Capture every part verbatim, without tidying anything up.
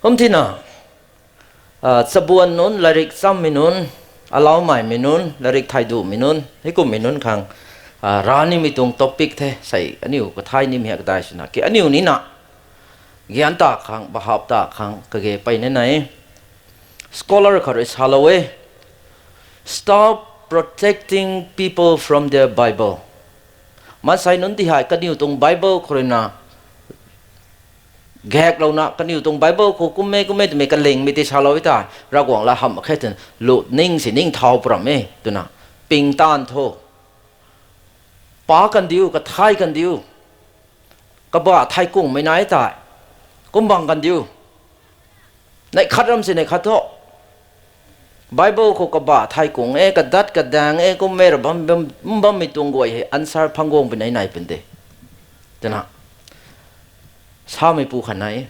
Kum thina, chabuan nunc, lairik chammei nunc, alaumaimei nunc, lairik thai duhmei nunc, heikummei nunc khang, ranimei tuang topic the, sei aniu kathai nimei hei kadai swna ki aniu nina, gyan ta khang, bahap ta khang kage pey nai nai. Scholar khat rui salou e, Stop protecting people from their Bible. Maansei nunc ti hei kaniw tuang Bible khou ruina gaklouna, kaniw tuang Bible khou kumme kumme twmei kalingmei tei salou e ta, Ravguangc la hamh mak khe twna lu ning si ning thau pram e twna, ping taanv tho. Pa kandiu, kathai kandiu, kabah thai kungmei nai tei, kum bang kandiu. Neih khat ram si neih khat tho. Bible khou kabah thai kung e, kadat kadaeng e, kumme ra bam, bam, bammei tuang guay hei answer phang guang pui nai nai pun de, twna sameipu khat nai.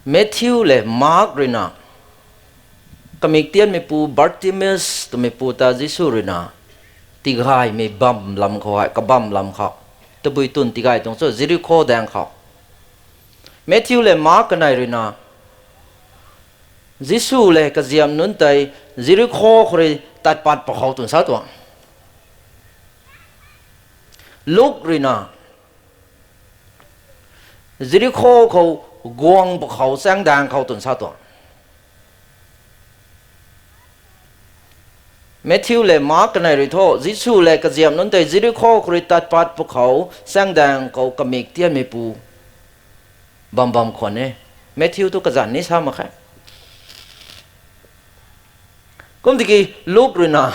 Matthew le Mark ruina, kamik tianmeipu Bartimaeus twmeipu ta Jisu ruina tigaymei bam lam khou hei, kabam lam khou, tabui twn tigay tuang cho, Jerikho daeng khou. Matthew le Mark kanei ruina, Jisu le kaziam nunc tei Jerikho khou rui tat pat pwkhou twna sa tuang. Luk ruina, Jerikho khou guang pwkhou chaeng daeng khou twna sa tuang. Matthew le Mark kanei rui thu, Jisu le kaziam nunc tei Jerikho khou rui tat pat pwkhou chaeng daeng khou kamik tianmeipu bam bam khwan e. Matthew thu kazanc ni sa mak khe. Kum tiki Luk ruina,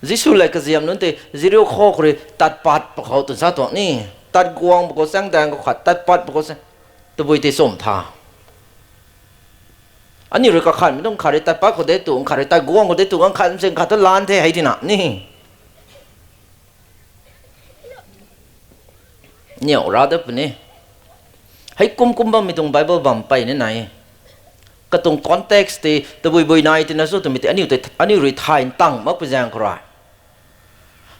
Jisu le kaziam nunc tei Jerikho khou rui tat pat pwkhou twna sa tuang ni. Tat guang pwkhou chaeng daeng khou khat, tat pat pwkhou chaeng, tabui tei chum tha. Aniu rui kakhanmei tuang khat rui tat pat khou de tu, khat rui tat guang khou de tu, khat msing khat tu lan the hei tina ni. Niw ra de puni. Hei kum kum bammei tuang Bible bam pey ni nai. Katuang context tei tabui bui nai tina cho twmei tei aniu tei, aniu rui thay ntang makpui zaeng khou rui.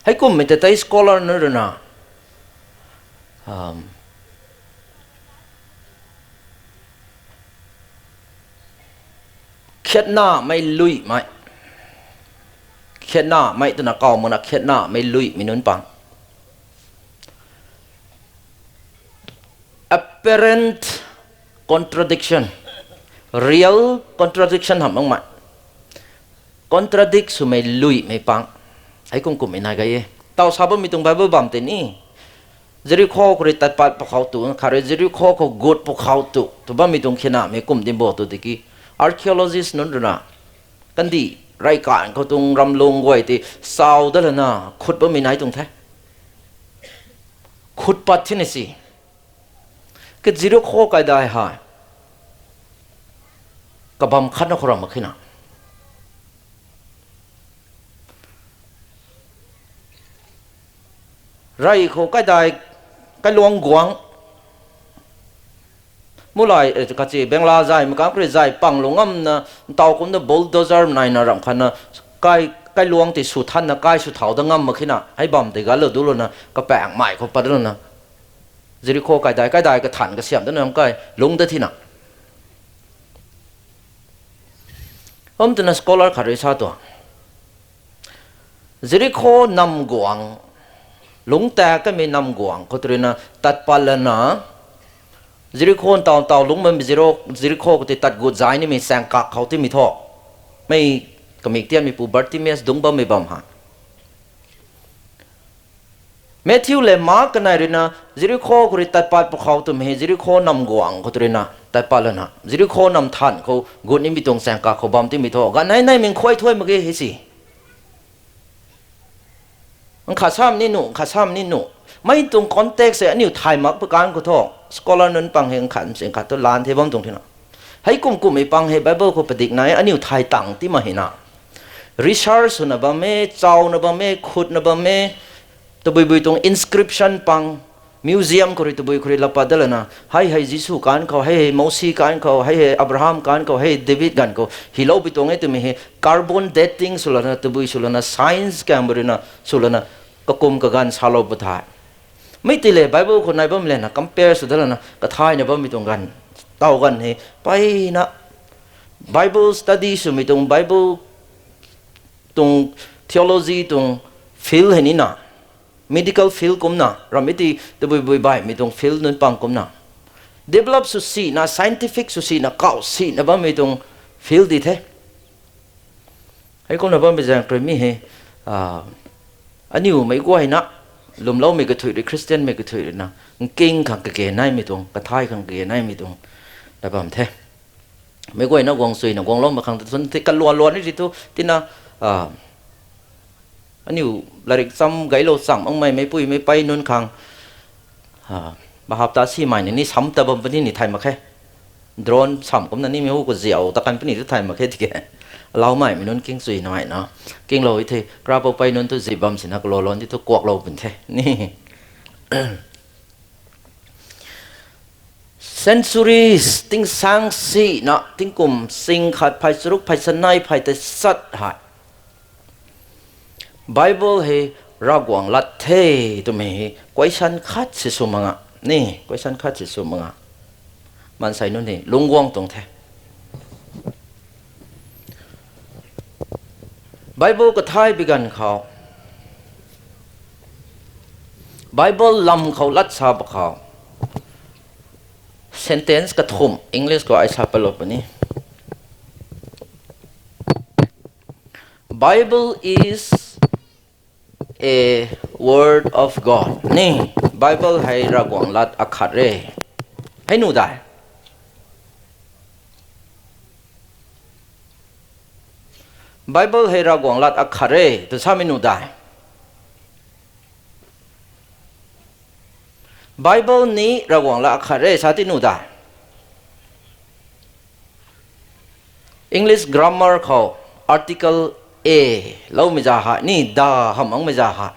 Hei kummei tei tei scholar nunc ruina, khiatnamei luimei. Khiatnamei twna kaw makna khiatnamei luimei nunc pang. Apparent contradiction. Real contradiction hamh makmei. Contradict swmei luimei pang. Hei kum kummei nai gay e. Taw sa bammei tuang Bible bam tei ni, Jerikho khou rui tat pat pwkhou tu, khat rui Jerikho khou gut pwkhou tu, tw bammei tuang khiatnamei kum dinbo tu tiki, archaeologist nunc ruina, kandih rey kan khou tuang ramlung guay tei, sau dat lana, khut bammei nai tuang the. Khut pat thina si. Ka Jerikho kaidai hei kabam khatna khou ram mak khina. Rey khou kaidai, kailuang guang. Mulai, eh, kachi Bangla zay, makang kri zay, pang lungc ngamna, ntaw kumna bulldozer naina ramh khatna, kai, kailuang tei sw thanna, kai sw thau dat ngam mak khina, hei bam tei gatlou dulouna, kapaengmei khou pat louna. Jerikho kaidai, kaidai kathan kasiam dana kai, lungc dat thina. Kum twna scholar khat rui sa tuang. Jerikho nam guang, lungc ta kamei nam guang khou tw ruina tat pat lana, Jerikho ntaw ntaw lungc bammei Jero-, Jerikho khou tei tat gut zay nimei saeng kak khou timei thu, mei kamik tianmeipu Bartimaeus dungc bammei bam ha. Matthew le Mark kanei ruina, Jerikho khou rui tat pat pwkhou twmei hei, Jerikho nam guang khou tw ruina tat pat lana, Jerikho nam than khou gut nimei tuang saeng kak khou bam timei thu, ganv nei nei ming khuay thuay mak ge hei si. Nkhat sam ni nuh, nkhat sam ni nuh. Mei tuang context hei aniu thay mak pwkan khou thu, scholar nunc pang hei nkhat msing khat tu lan the bam tuang thina. Hei kum kummei pang hei Bible khou padik nai, aniu thay tang ti mak hina. Research swna bam e, chawna bam e, khutna bam e, tabui bui tuang inscription pang, museum khou rui tabui khou rui lapa dat lana, hei hei Jisu kan khou, hei hei Mosi kan khou, hei hei Abraham kan khou, hei David ganv khou, hiloupui tuang e twmei hei carbon dating swlana, tabui swlana, science kamei ruina, swlana, kakum kaganv salou pu the. Mi ti le Bible khou nai bam lana compare sw dat lana kathayna bammei tuang ganv, taw ganv hei mpeyna Bible study swmei tuang, Bible tuang, theology tuang field hei nina, medical field kumcna, rammei ti tabui bui baihmei tuang field nunc pang kumcna, develop sw sina, scientific sw sina, kauh sina bammei tuang field di the. Heikumna bammei zaeng rui mi hei, aniu meic guayna, lwmloumei kathuic rui, Christianmei kathuic ruina nking khang kage naimei tuang, kathay khang kage naimei tuang ta bam the. Meic guayna guang chuyna guanglou mak khang ta tun the, kaluan luan ni ti thu tina, aniu latrik cham gaylou chang makmei meicpui meicpui nunc khang, bahap ta simei ni ni sam ta bam puni ni thay mak khe. Drone sam kumna nimei hu khou ziau ta kan puni tu thay mak khe tiki, alaumeimei nunc king chuy naina, kinglou e the, karapou pei nunc thu zi bam sina kaluan luan ti thu kuaklou pun the ni. Centuries, tingsaeng sina, tingkum sing khat phey charuk phey chanei phey tei sat hei Bible hei Ravguangc lat the twmei hei question khat si sw mak nga, ni, question khat si sw mak nga. Maansei nunc ni lungc guang tuang the. Bible kathay bi ganv khou, Bible lam khou lat sa pa khou, sentence kathumh English khou ai sa palou puni. Bible is a word of God. Ni, Bible hei Ravguangc lat akhat re. Hei nuh dai? Bible hei Ravguangc lat akhat re tw samei nuh dai? Bible ni Ravguangc lat akhat re sa ti nuh dai? English grammar khou article a loumei za hei ni, the hamh makmei za hei.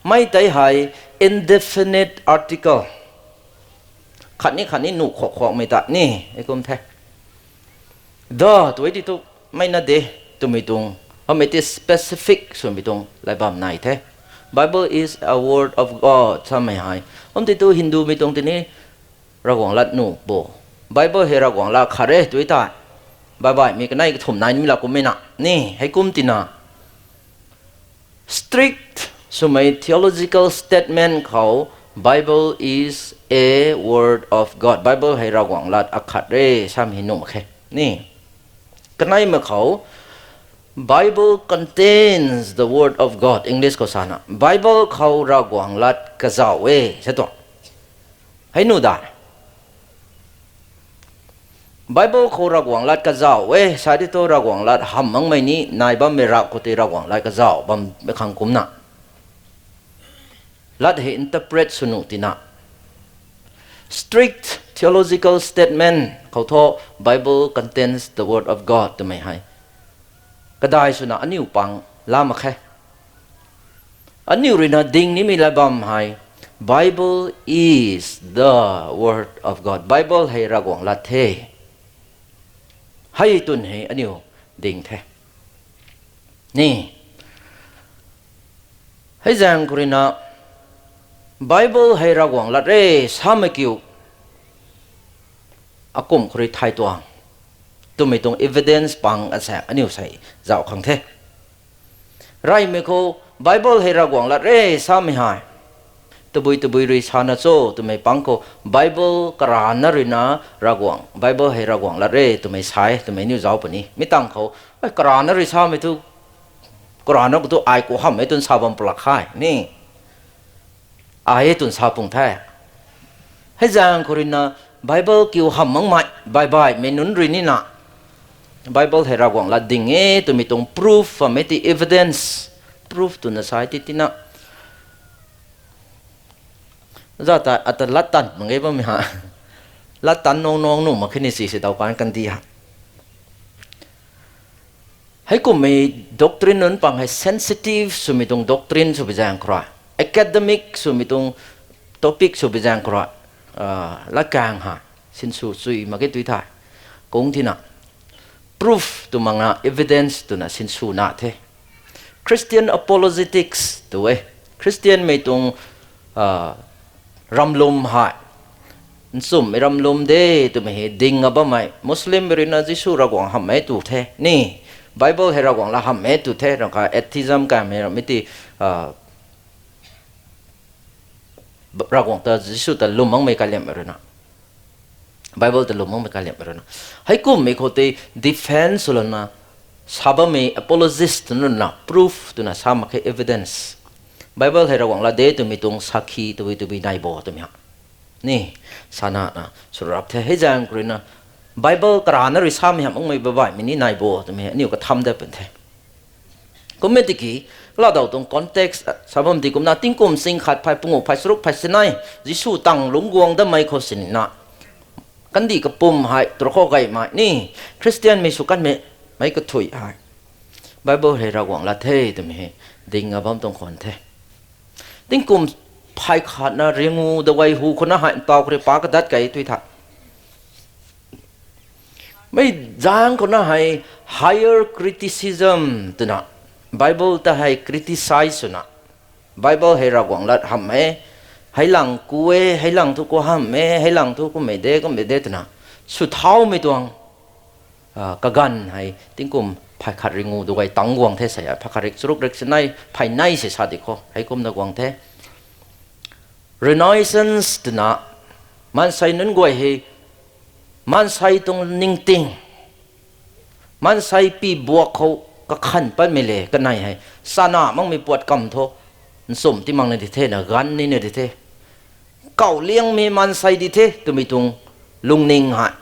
Mi tei hei indefinite article. Khatni khatni nuh khuak khuakmei ta ni, hei kum the. The tw e ti thu, mei na de twmei tuang, hamei ti specific swmei tuang lat bam nai the. Bible is a word of God samei hei, kum ti thu Hindumei tuang tini Ravguangc lat nuh bo. Bible hei Ravguangc lat khat re tw e ta, baih baihmei kanei kathumh nai nimei la kummei na ni, hei kum tina strict swmei theological statement khou Bible is a word of God. Bible hei Ravguangc lat akhat re samei hei nuh mak khe ni. Kaneimei khou Bible contains the word of God, English khou sana. Bible khou Ravguangc lat kazauh e sa tuang. Hei nuh dai? Bible khou Ravguangc lat kazauh e sa ti thu Ravguangc lat hamh makmei ni nai bammei rak khou tei Ravguangc lat kazauh bammei khang kumna lat hei interpret sw nuh tina, strict theological statement khou thu Bible contains the word of God twmei hei kadai swna aniu pang la mak khe. Aniu ruina ding nimei lat bam hei, Bible is the word of God. Bible hei Ravguangc lat the. Hei twn hei aniu ding the ni. Hei zaeng khou ruina Bible hei Ravguangc lat re samei kiu akum khou rui thay tuang twmei tuang evidence pang asaekc aniu sei zauh khang the. Reymei khou Bible hei Ravguangc lat re samei hei tabui tabui rui sana cho twmei pang khou Bible karana ruina Ravguangc, Bible hei Ravguangc lat re twmei sa e twmei aniu zauc puni. Mi tangv khou, karana rui samei thu, karana khou thu ai khou hamh e twna sa bam pwlak khe ni. Ai e twna sa pung the. Hei zaeng khou ruina Bible kiu hamh makmei baih baihmei nunc rui nina Bible hei Ravguangc lat ding e twmei tuang proof, hamhmei ti evidence, proof twna sa e ti tina. Za ta ata lat tan mak ge bammei ha. Lat tan nung nung nuh mak khe ni si se daw kan kandih ha. Heikummei doctrine nunc pang hei sensitive swmei tuang doctrine sw bi zaeng khou rui, academic swmei tuang topic sw bi zaeng khou rui, latkaeng ha sinsw chui mak ge tui the. Kung tina proof tw makna evidence twna sinswna the. Christian apologetics tw e. Christianmei tuang ramlum hei, nchumhmei ramlum de twmei hei ding a bammei, Muslimmei rui na Jisu Ravguangc hamh e tu the ni, Bible hei Ravguangc la hamh e tu the, rang kha atheism kamei ramei ti, Ravguangc ta Jisu ta lwm makmei kaliammei rui na, Bible ta lwm makmei kaliammei rui na, heikumhmei khou tei defense swlouna sa bammei apologist nunc na proof twna sa mak khe, evidence. Bible hei Ravguangc la de twmei tuang sakhi tabui tabui nai bo twmei ha ni, sana na swrap the. Hei zaeng khou rui na Bible karana rui samei hamh makmei babaihmei ni nai bo twmei aniu katham dat pun the. Kummei tiki, kaladaw tuang context sa bam di kumna tingkum sing khat phey panguh phey charuk phey sinei, Jisu tang lungc guang damei khou sinina, kandih kapwm hei tarakhou gaymei ni, Christianmei sw kanmei, meic kathuic hei Bible hei Ravguangc la the twmei hei ding a bam tuang khwan the. Tingkum phey khatna ringu dawei hu khou na hei ntaw khou rui pa kadat kei tui tha. Mei zaeng khou na hei higher criticism twna, Bible ta hei criticize swna, Bible hei Ravguangc lat hamh e, hei lang ku e, hei lang thu ku hamh e, hei lang thu kummei de, kummei de twna, sw thaumei tuang kaganv hei tingkum phey khat ringu dawei tang guang the sei, phey khat rik charuk rik sinei phey nei se sa di khou heikumna guang the. Renaissance twna, maansei nunc guay hei, maansei tuang ningting, maansei pi buak khou kakhan patmei le kanei hei, sana makmei puat kam thu, nchumh ti mak na di the na, ganv ni na di the, kau liangmei maansei di the twmei tuang lungning hei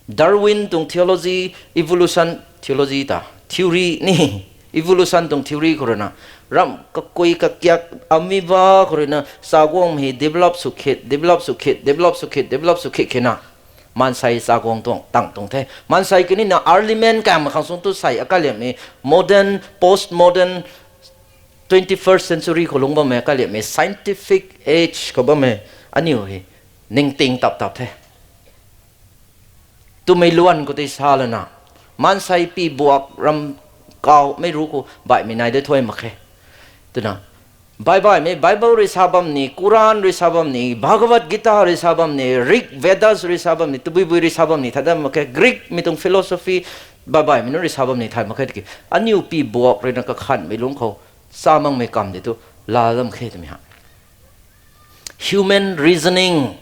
Darwin tuang theology, evolution theology ta, theory ni, evolution tuang theory khou rui na, ramh kakui kakiak amoeba khou rui na chaguangmei hei develop sw khit, develop sw khit, develop sw khit, develop sw khit khena, maansei chaguang tuang tang tuang the. Maansei kanina early man kamei khang sung tu sei akaliammei modern, post modern, twenty-first century khou lungc bammei akaliammei scientific age khou bammei aniu hei ningting tap tap the. Twmei luan khou tei sa lana, maansei pi buak ram kau mei ru khou baihmei nai de thuy mak khe. Twna, baih baihmei Bible rui sa bam ni, Quran rui sa bam ni, Bhagavad Gita rui sa bam ni, Rig Vedas rui sa bam ni, tabui bui rui sa bam ni, thada mak khe, Greek mei tuang philosophy, baih baihmei nunc rui sa bam ni thay mak khe tiki, aniu pi buak rui na kakhanhmei lungc khou, sa makmei kam di tu, laa lam khe twmei ha. Human reasoning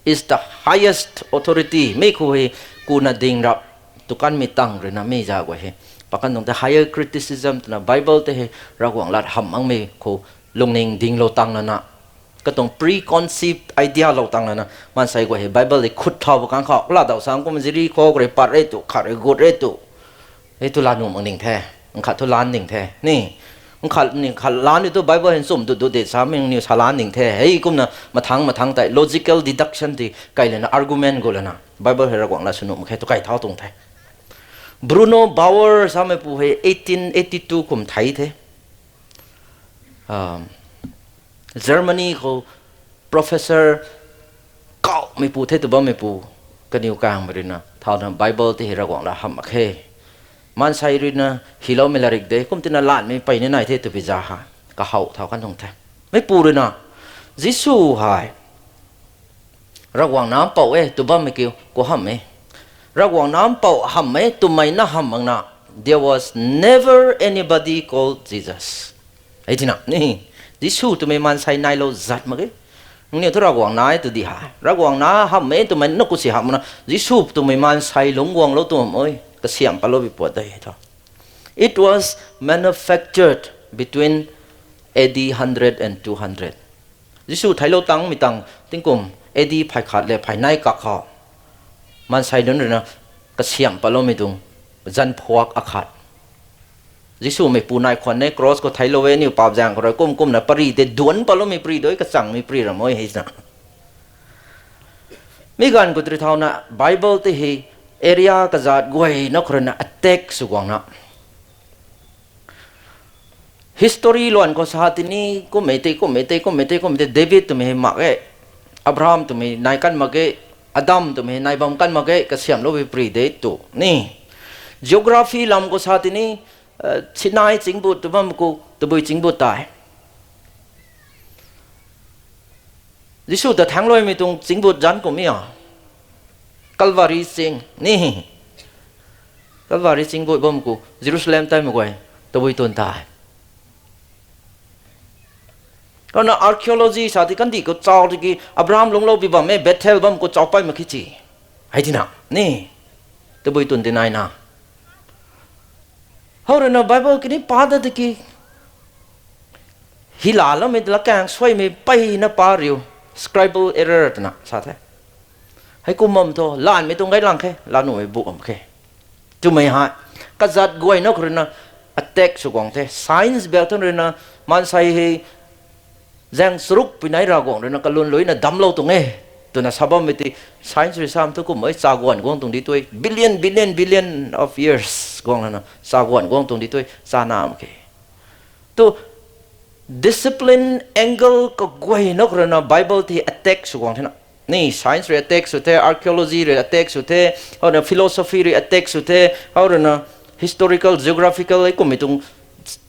is the highest authority. Mi khou hei kuna ding rap tu kanmei tang rui na mi za guay hei. Pakan tuang tei higher criticism twna Bible tei hei Ravguangc lat hamh makmei khou lungning dinglou tang lana, katuang preconceived idea lou tang lana, maansei guay hei Bible hei khut thau ba kang khou, ladau sang kum ziri khou rui pat re tu, khat rui gut re tu. Hei tu la nuh mak ning the, nkhat thu lan ning the ni. Nkhat ni khat lan ni tu Bible hei nchumh dut dut de sa ming niw sa lan ning the. Hei kumna mathang mathang tei logical deduction ti kai lana argument gu lana Bible hei Ravguangc lat sw nuh mak khe tu kai thau tuang the. Bruno Bauer samei pu hei eighteen eighty-two kum thei the. Germany khou professor kauhmei pu the tu bammei pu, kaniw kangmei rui na thauna Bible tei hei Ravguangc lat hamh mak khe. Maansei rui na hyloumei latrik de, kum tina lanmei pey ni nai the twbi za ha, kahow thau kan tuang the. Mei pu rui na, Jisu hei Ravguangc Nac Mpouh e tu bammei kiu, ku hamh e. Ravguangc Nac Mpouh hamh e twmei na hamh makna, there was never anybody called Jesus. Hei tina ni, Jisu twmei maansei nailou zat mak e. Nangniw thu Ravguangc Nac e tu di ha, Ravguangc Nac hamh e twmei na ku si hamh makna, Jisu twmei maansei lungc guanglou twmei kasiamh patlou bi puat de thu. It was manufactured between A D hundred and two hundred. Jisu theiclou tangmei tang tingkum A D phey khat le phey nei kak khou, maansei nunc rui na kasiamh patloumei tuang zanphuak akhat. Jisu meipu nai khwan e, cross khou theiclou e, aniu paap zaeng khou rui kum kumna pari tei duanc patloumei pari dui, kachangmei pari ram e hei na. Mi ganv khou tei rui thauna Bible tei hei area kazat guayna khou rui na attack sw guangna, history luan khou sa tini, kummei tei, kummei tei, kummei tei, kummei tei, David twmei hei mak e, Abraham twmei nai kan mak e, Adam twmei hei nai bam kan mak e, kasiamhloumei pari de tu ni. Geography lam khou sa tini, Sinai chyngbut tw bam khou, Tabui chingbut tei. Jisu ta thaengloumei tuang chingbut zanc kumhmei a. Calvary ching ni. Calvary chingbut bam khou Jerusalem tei mei guay tabui twn tei. Kumna archaeology sa ti kandih khou chau tiki Abraham lungclou pi bam e, Bethel bam khou chau pey mak khe ti. Hei tina ni. Tabui twn ti naina. Hou rui na Bible kini pa da tiki hi laloumei la kaeng suaimei peyna pa riu, scribal error twna sa the. Hei kum bam thu lanmei tuang gay lang khe, lanuhmei bu bam khe. Twmei hei kazat guayna khou rui na attack sw guang the. Science bak thun rui na maansei hei zaeng charuk pui nai Ravguangc rui na kalun luina damclou tuang e twna sa bammei ti science rui sam thu kum e, cha guan guang tuang di tui billion billion billion of years guang lana cha guan guang tuang di tui cha na mak khe. Tu discipline angle kaguayna khou rui na Bible ti attack sw guang thena. Ni science rui attack sw the, archaeology rui attack sw the, hou rui na philosophy rui attack sw the, hou rui na historical, geographical, ei kummei tuang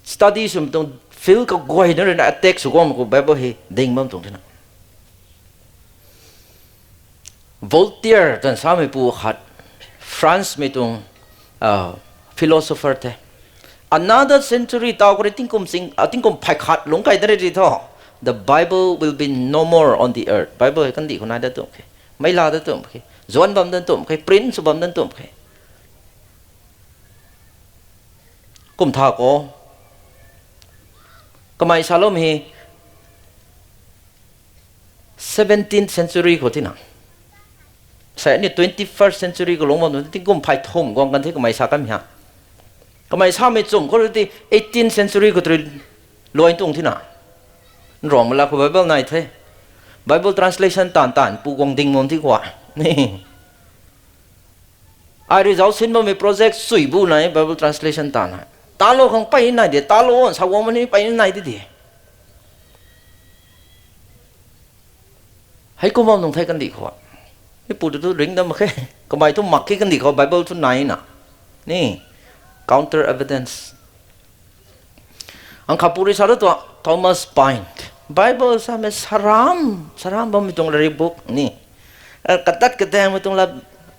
study swmei tuang field kaguayna rui na attack sw guang mak khou Bible hei ding bam tuang thena. Voltaire tan samei pu khat, France mei tuang philosopher the. Another century taw khou rui tingkum sing, a, tingkum phay khat lungc kai da ri ri thu, the Bible will be no more on the earth. Bible hei kandih khou nai dat tum khe, mei la dat tum khe, zuan bam dat tum khe, print sw bam dat tum khe. Kum tha khou kamei saloumei hei seventeenth century khou tina. Sa ni twenty-first century khou lungc bam tu tingkum phay thum guang kan the kamei sa kamei ha. Kamei samei chum khou rui ti eighteenth century khou tu rui luai tuang thena. Nruangmei la khou Bible nai the. Bible translation taanv taanv pu guang ding bam ti khou a. Ai result sin bammei project sui bu nai Bible translation taanv nai. Talou khang pey nai de, talou on sa guang mani pey nai de de. Hei kum bam nung the kandih khou a. Hei pu tu tu ring dam mak khe. Kamei thu mak khe kandih khou Bible thu nai na. Ni, counter evidence. Ang kha pu rui sa tu tua Thomas Paine. Bible samei saram, saram bammei tuang lari book ni. Katat kadaengmei tuang la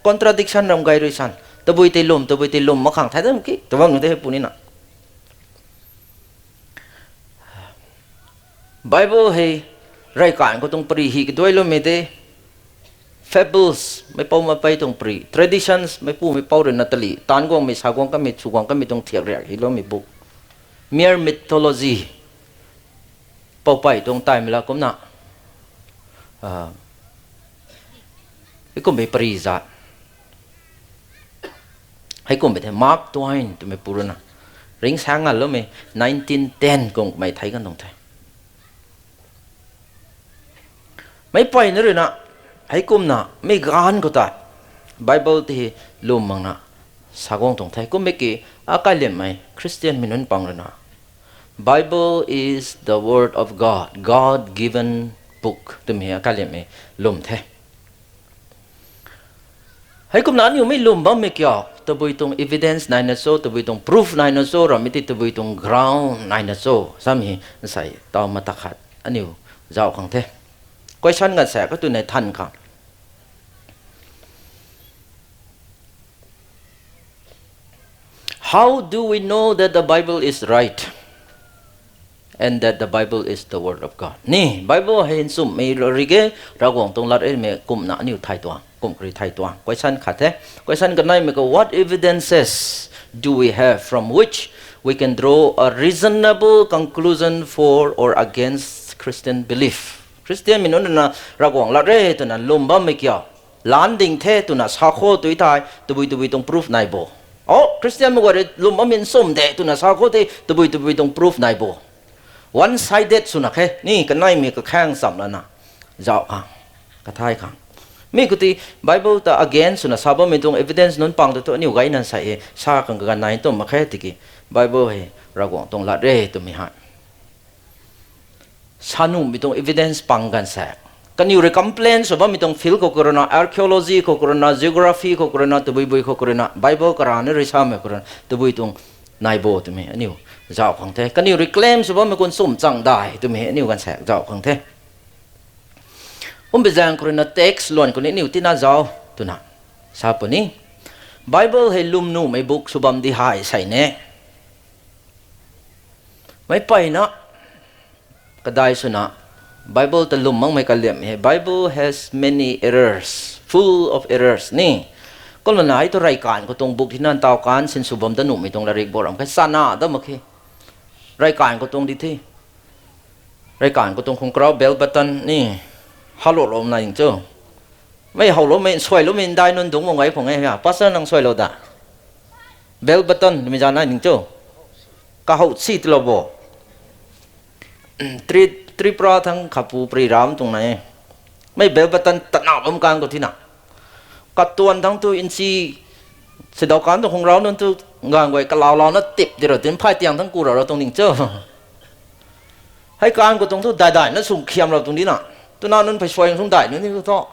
contradiction ram gay rui san. Tabui tei lwm, tabui tei lwm mak khang thay dam ki, tabang nung tei hei pu ni na. Bible hei reykan khou tuang pari hi kaduai loumei de. Fables, meipou meipei tuang pari. Traditions, meipumei pou rui na tali taanv guangmei, sa guang kamei, chu guang kamei tuang thiak riak hi loumei book. Mere mythology. Poupey tuang taimei la kumna. Hei kummei pari zat. Hei kummei the Mark Twain twmei pu rui na. Ringcsaeng nganloumei nineteen ten kum kamei thei kan tuang the. Meicpeyna rui na, hei kumna, mei gaanv khou tei, Bible ti hei lwm makna, sa guang tuang the. Kummei ki, akaliammei Christian mei nunc pang rui na, Bible is the word of God, God given book twmei akaliammei lwm the. Hei kumna aniu mei lwm bammei kiu, tabui tuang evidence naina cho, tabui tuang proof naina cho, rammei ti tabui tuang ground naina cho, samei hei nsei taw matak khat aniu zauc khang the. Question ganv sa kha twna than khang. How do we know that the Bible is right and that the Bible is the word of God? Ni, Bible hei nchumhmei rui ge, Ravguangc tuang lat e mei kumna aniu thay tuang, kum kari thay tuang. Question khat the. Question kaneimei khou, what evidences do we have from which we can draw a reasonable conclusion for or against Christian belief? Christian mei nunc na Ravguangc lat re twna lwm bammei kiu, lan ding the twna sa khou tui thei, tabui tabui tuang proof nai bo? O, Christian mei guay rui lwm bammei nchumh de twna sa khou tei, tabui tabui tuang proof nai bo? One sided swna khe, ni kaneimei kakhaeng cham lana, zauc khang, kathay khang. Mi khou ti Bible ta against swna sa bammei tuang evidence nunc pang tu thu aniu gayna sa e, sa khang kaganv nai tum mak khe tiki, Bible hei Ravguangc tuang lat re twmei hei sa nuhmei tuang evidence pang ganv sa. Kaniw rui complain sw bammei tuang field khou khou rui na, archaeology khou khou rui na, geography khou khou rui na, tabui bui khou khou rui na, Bible karana rui samei khou rui na, tabui tuang nai bo twmei aniu zauh khang the. Kaniw reclaim sw bammei kun sum chang dai twmei aniu ganv saek zauh khang the. Kum bi zaeng khou rui na text luan khou ni aniu tina zauc twna sa puni. Bible hei lwm nuhmei book sw bam di hei sei ne. Meic peyna kadai swna Bible ta lwm makmei kaliam hei, Bible has many errors, full of errors ni. Kumlana hei thu reykaanv khou tuang book hei na ntaw kan sin sw bam da nuhmei tuang larik bo ram khe, sana da mak khe. Reykaanv khou tuang di the. Reykaanv khou tuang khung karau bell button ni. Haloulou nai ding cho. Mei howloumei, nsuailoumei ndai nunc dungc mak gay khang e ha. Pastor nang suailou da. Bell button twmei za nai ding cho. Kahow si tilou bo. Tri-, Tripura thang khapu pri ram tuang nai e. Mei bell button tana bam kan khou thina. Katuan thang tu inchi, sidau kan tu khung rau nunc tu ngang guay kalaulouna tip di ra, tin phay tiang thang ku ra ra tuang ding cho. Hei kan khou tuang thu daidai na sung khiam ra tuang di na. Twna nunc phey suai sung dai nunc ni thu tho.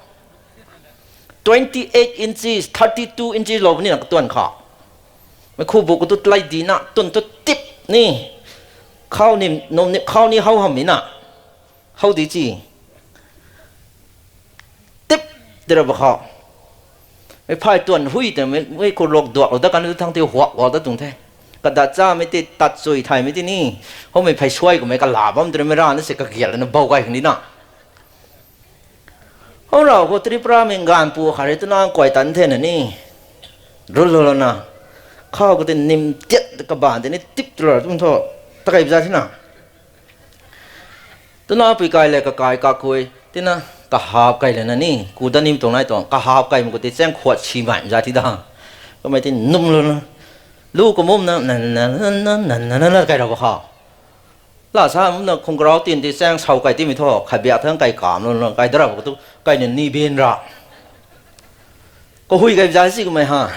Twenty eight inches, thirty two inches lou ni na katuan kha. Mei khu bu khou tu tlai di na, tun tu tip ni. Khau ni, num ni, khau ni how ham ni na. How di chi. Tip, tira ba khou. Mei phay tuan hui te, mei, mei khou lok duak lou dat kan tu thang ti huak huak dat tuang the. Kadat chamei ti tat chui thaymei ti ni. Houmei phey suai khou mei kala bam tira mei rana se kagial na bou kai khang di na. Hou rau khou Tripura mei nganv pu khat rui twna kuay tan the na ni. Rul lou lou na. Khou khou ti nim tiat kabaanc ti ni tip tu lou tum tho. Takei za thina. Twna pui kai le kakai kakui. Tina kahap kai le na ni. Ku dat nim tuang nai tuang. Kahap kai mei khou ti chaeng khuat si mai za thi da. Kamei ti num lou na. Lu kamumna, na, na, na, kai rau ba khou. La sa mumna khung karau tin ti chaeng sau kai timei thu, khat biak thang kai kam lou na, kai da rau khou tu, kai na ni bin ra. Kahui kai za si kamei ha.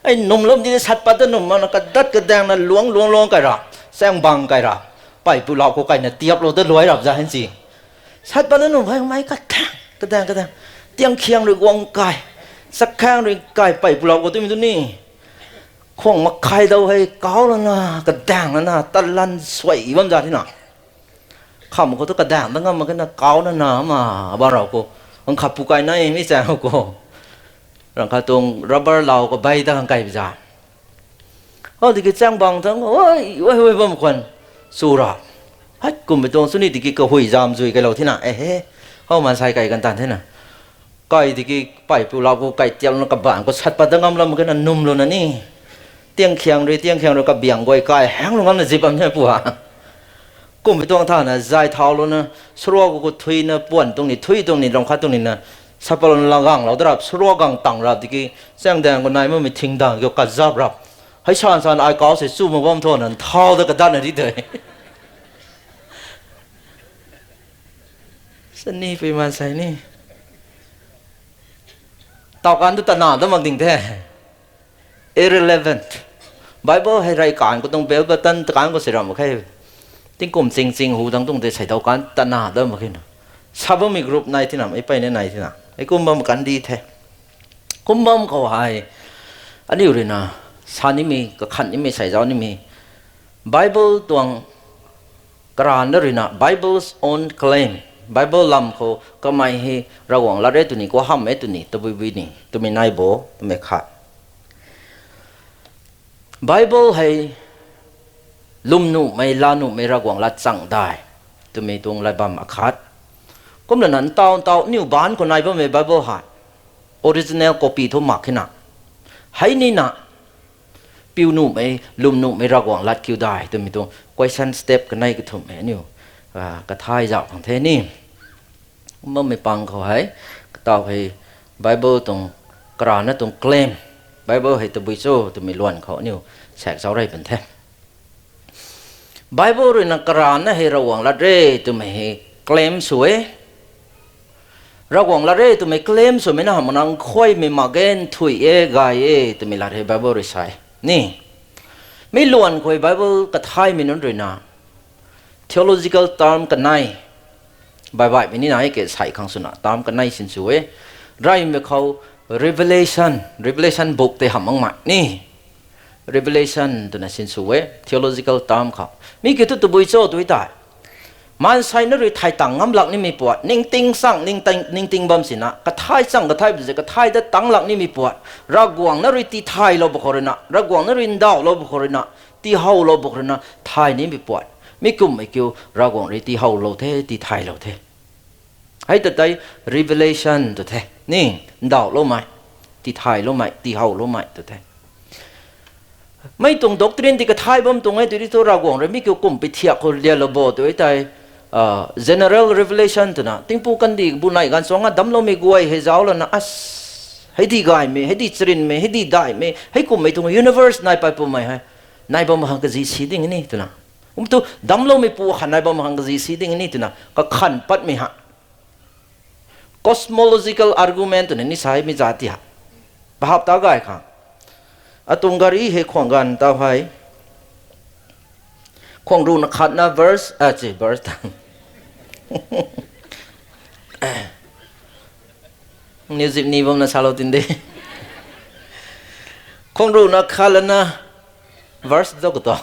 Ai num lou di sat pat da num mana kadat kadaeng na luang luang luang kai ra, chaeng bang kai ra. Pei pu lau khou kai na tiap lou da luai rap za hen si. Sat pat da num hei mei kadaeng, kadaeng, kadaeng. Tiang khiang rui guang kai, sak khang rui kai pei pu lau khou tu mi tu ni. Khwang makhai dau hei kau lana, kadaeng lana, tat lan suai bam za thina. Kham khou tu kadaeng da ngam mak kena kau nana ma, bam rau khou. Ang khat pu kai nai mi chaeng khou. Rang khat tuang rubber lau kabei da khang kai bi za. Hou tiki chaeng bang thang, oi, oi, oi, bam khwan. Su ra. Hei, kummei tuang sw ni tiki kahui zam zui kai lou thina, e he. Hou maansei kai kan tan thina. Kai tiki pei pu lau khou kai tiap lou na kabaanc khou sat pat da ngam lam kena num lou na ni. Tiang khiang rui, tiang khiang rui kabiang guay kai hang lou ngam na zip bam the pu ha. Kummei tuang thana zay thau lou na, sarua khou thui na, puan tuang ni, thui tuang ni, rang khat tuang ni na, sat pat lou na la gang lou da rap, sarua gang tang rap tiki, chaeng daeng khou nai makmei thing dang kiu kazap rap. Hei san san ai kau se chu mak bam tho na, thau da kadat na di tei. Sani pui maansei ni. Tau kan tu tana da mak ding the. Irrelevant. Bible hei reykaanv khou tuang bell button ta kan khou si ram mak khe. Tingkum ching ching hu dang tuang tei sei tau kan tana da mak khe na. Sa bammei group nai thina, mei peyna nai thina. Hei kum bam kan di the. Kum bam khou hei. Aniu rui na, sa nimei, kakhan nimei, sei zauc nimei. Bible tuang karana rui na, Bible's own claim. Bible lam khou kamei hei Ravguangc lat re twni, khou hamh e twni, tabui bui ni, twmei nai bo, twmei khat. Bible hei lwm nuhmei, laa nuhmei Ravguangc lat chang dai, twmei tuang lat bam akhat. Kumlana ntaw ntaw aniu baanc khou nai bammei Bible hei original copy thu mak khe na. Hei nina, piu nuhmei, lwm nuhmei Ravguangc lat kiu dai twmei tuang question step kanei kathumhmei aniu, ah, kathay zauc khang the ni. Kum bammei pang khou hei, kataw hei Bible tuang karana tuang claim, Bible hei tabui cho twmei luan khou aniu saek zauc rey pun the. Bible rui na karana hei Ravguangc lat re twmei hei claim sw e. Ravguangc lat re twmei claim swmei na hamh na nkhuaymei mak ge, nthuih e, gay e twmei lat hei Bible rui sa e. Ni, mi luan khou Bible kathaymei nunc rui na theological term kanei, baibaihmei ni na e ke sei khang swna term kanei sinsw e. Reymei khou Revelation, Revelation book tei hamh makmei ni. Revelation twna sinsw e, theological term khou. Mi kiu thu tabui cho tw tei, maansei na rui thay tang ngam lak nimei puat, ningting sang, ningting, ningting bam sina, kathai chang kathai bam si, kathai dat tang lak nimei puat, Ravguangc na rui tithaylou bam khou ruina, Ravguangc na rui ndauhlou bam khou ruina, tihowlou bam khou ruina, thay nimei puat. Mi kumhmei kiu Ravguangc rui tihowlou the, tithaylou the. Hei ta tei revelation tw the. Ni, ndauhloumei, tithayloumei, tihowloumei tw the. Mei tuang doctrine ti kathai bam tuang e tw di thu Ravguangc rui mi kiu kumhmei thiak khou lialou bo tw tei, general revelation twna, tingpuk kandih bu neih ganv suang a damcloumei guay hei zauc lana, as, hei di gaymei, hei di charynmei, hei di daihmei, hei kumhmei tuang universe nai pat pumei hei, nai bam khang kazi si ding ni twna. Kum thu damcloumeipu khat nai bam khang kazi si ding ni twna, kakhan patmei ha. Cosmological argument twna ni sa e mi zat ti ha. Bahap ta gay khang. Atuang gari hei khwang ganv tau hei. Khwang ruhna khatna verse, a, chi, verse tang. Music ni bamna salou tin de. Khwang ruhna khat lana verse dou kata.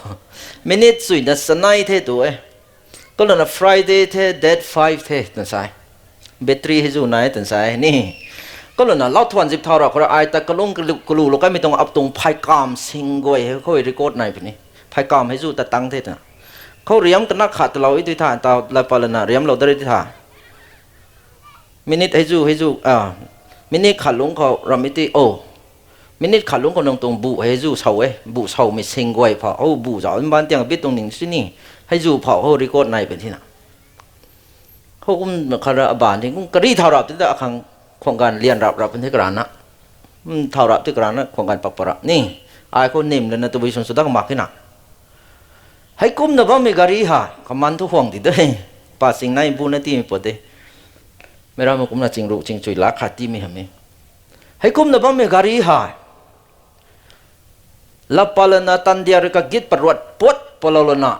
Minute chuina sanei the tu e. Kalana Friday the, date five the twna sa e. Battery hei zu nai twna sa e ni. Kalana lau thuan zip thau ra khou ra ai ta kalung kalu, kalulou kaimei tuang ap tuang pheykamv sing guay hei khou record nai puni. Pheykamv hei zu ta tang the twna. Khou riam kana khat talou i tui tha, ta la pat lana riamlou dari tui tha. Minute hei zu, hei zu, a, minute khat lungc khou ram i ti, o. Minute khat lungc khou nang tuang bu hei zu sau e, bu saumei sing guay phou, o, bu zauc mban tiang bit tuang ning sini, hei zu phou, o, record nai puni na. Khou kum khat ra aban ding kum kari thau rap ti ta akhang khwang ganv lian rap rap puni karana. Thau rap ti karana khwang ganv pak pa rap ni. Ai khou nim lana tabui swn sw dak mak khe na. Heikumna bammei gari hei, kaman thu huang di de. Pa ching nai bu na timei pat de. Meic rammei kumna chingruh chingchui laa khat timei hamh e. Heikumna bammei gari hei, laa pat lana tandia rui kagit paruat puat palou lana,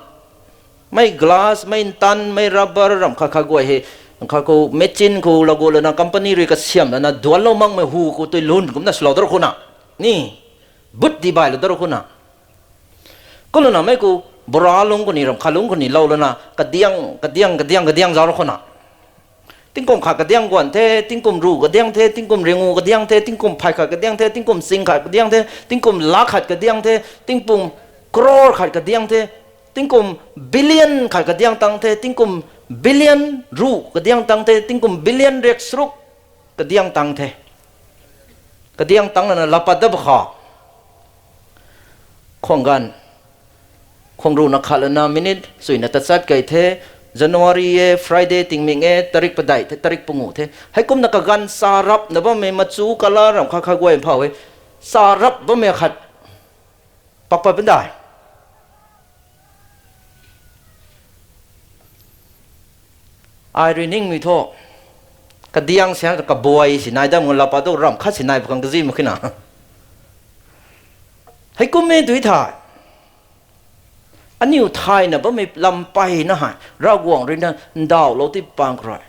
mei glass, mei ntan, mei rubber, ram khat khat guay hei, khat khou machine khou lagu lana company rui kasiam lana duanclou makmei hu khou tui lun kumna swlou dar khou na. Ni, but di bailou dar khou na. Kumlana mei khou bora lungc khou ni, ram khat lungc khou ni lou lana, kadiang, kadiang, kadiang, kadiang zauc rau khou na. Tingkum khat kadiang guan the, tingkum ruh kadiang the, tingkum ringu kadiang the, tingkum phay khat kadiang the, tingkum ching khat kadiang the, tingkum lakh khat kadiang the, tingkum crore khat kadiang the, tingkum billion khat kadiang tang the, tingkum billion ruh kadiang tang the, tingkum billion riak saruk kadiang tang the. Kadiang tang lana laa pat da ba kha. Khwang ganv, khwang ruhna khat lana minute chuina tachat kei the, January e, Friday tingmik e, tarik padeih the, tarik panguh the. Heikumna kaganv charapna bammei machu kala ram khat khat guay phou e. Charap bammei khat pak pat pun dai. Ai rui ningmei thu, kadiang siang kabuay si nai dam ngu laa pat tu ram khat si nai pa khang kazi mak khe na. Heikum e tui thei, aniu thayna bammei lam mpeyna hei Ravguangc rui na ndauhlou ti pang khou rui,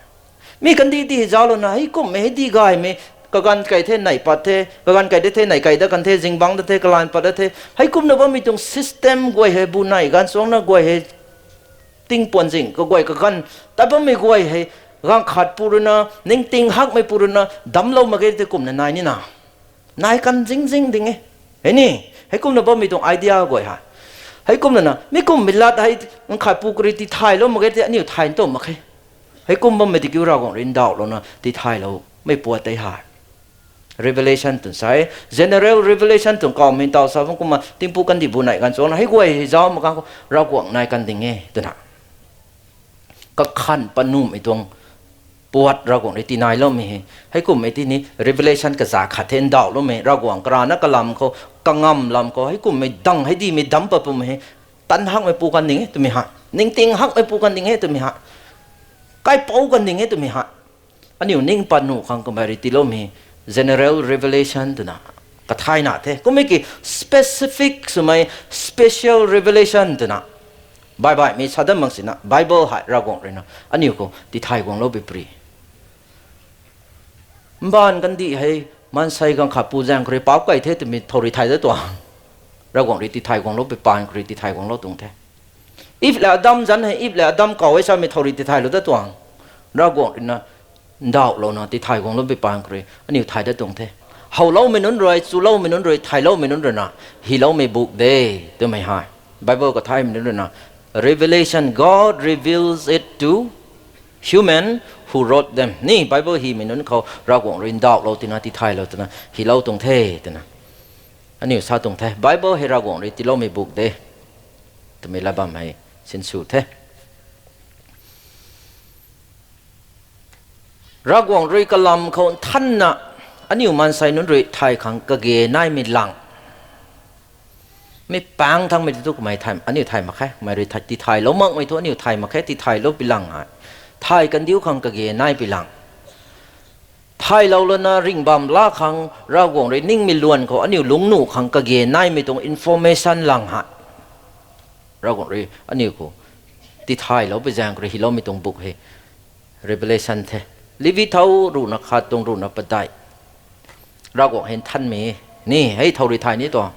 mi kandih ti hei zauclouna, heikumhmei, hei di gaymei, kaganv kei the neih pat the, kaganv kei de the neih kei dat kan the, zingbangc dat the, kalan pat dat the, heikumna bammei tuang system guay hei bu neih ganv chuangna guay hei tingpuan zing kaguay kaganv tat bammei guay hei, ganv khat pu rui na, ningting hakmei pu rui na damclou mak ge tei kumna nai nina, nai kan zing zing ding e. Hei ni, heikumna bammei tuang idea guay hei, heikumna na mi kumhmei lat hei, ganv khat pu kari tithaylou mak ge tei aniu thay ntu mak khe. Heikum bammei ti kiu Ravguangc rui ndauhlouna tithaylou mei puat tei hei Revelation twna sa e. General revelation tuang kawmei taw sa bam kumna tingpuk kandih bu neih ganv chuangna hei guay hei zauc mak ganv khou Ravguangc nai kan ding e twna, kakhan pat nuhmei tuang puat Ravguangc rui tinailoumei hei, heikumhmei ti ni revelation kaza khat the ndauhloumei, Ravguangc karana kalam khou, kangam lam khou heikumhmei dang hei dimei damc pat pumei hei, tan hakmei pu kan ding e twmei hei, ningting hakmei pu kan ding e twmei hei, kaipouc kan ding e twmei hei, aniu ning pat nuh khang kamei rui tiiloumei general revelation twna kathayna the. Kummei ki specific swmei special revelation twna baih baihmei sa dat mak sina Bible hei Ravguangc rui na aniu khou tithay guanglou bipri. Mbaanv kandih hei maansei ganv khat pu zaeng khou rui paap kei the twmei thow rui thay dat tuang. Ravguangc rui tithay guanglou pui paan khou rui tithay guanglou tuang the. Eve le Adam zanc hei, Eve le Adam kau e samei thow rui tithaylou dat tuang. Ravguangc rui na ndauhlouna tithay guanglou pui paan khou rui aniu thay dat tuang the. Howloumei nunc rui, chuloumei nunc rui, thayloumei nunc rui na, hyloumei buk de, twmei hei Bible kathaymei nunc rui na, Revelation, God reveals it to human who wrote them. Ni Bible hymei nunc khou Ravguangc rui ndauhlou tina, tithaylou tina, hylou tuang the twna aniu sa tuang the. Bible hei Ravguangc rui tiiloumei buk de, twmei lat bam hei sinsw the. Ravguangc rui kalam khou nthanna aniu maansei nunc rui thay khang kage naimei lang, mi paengc thangmei tu kamei aniu thay mak khe, kamei rui tithaylou makmei thu aniu thay mak khe, tithaylou pi lang hei thay kandiu khang kage nai pi lang. Thaylou lana ringh bam la khang Ravguangc rui ningmei luan khou aniu lungcnuh khang kage naimei tuang information lang hei Ravguangc rui aniu khou tithaylou pi zaeng khou rui hyloumei tuang buk hei Revelation the. Levi thow ruhna khat tuang ruhna padeih. Ravguangc hei nthanmei ni hei thow rui thay ni tuang.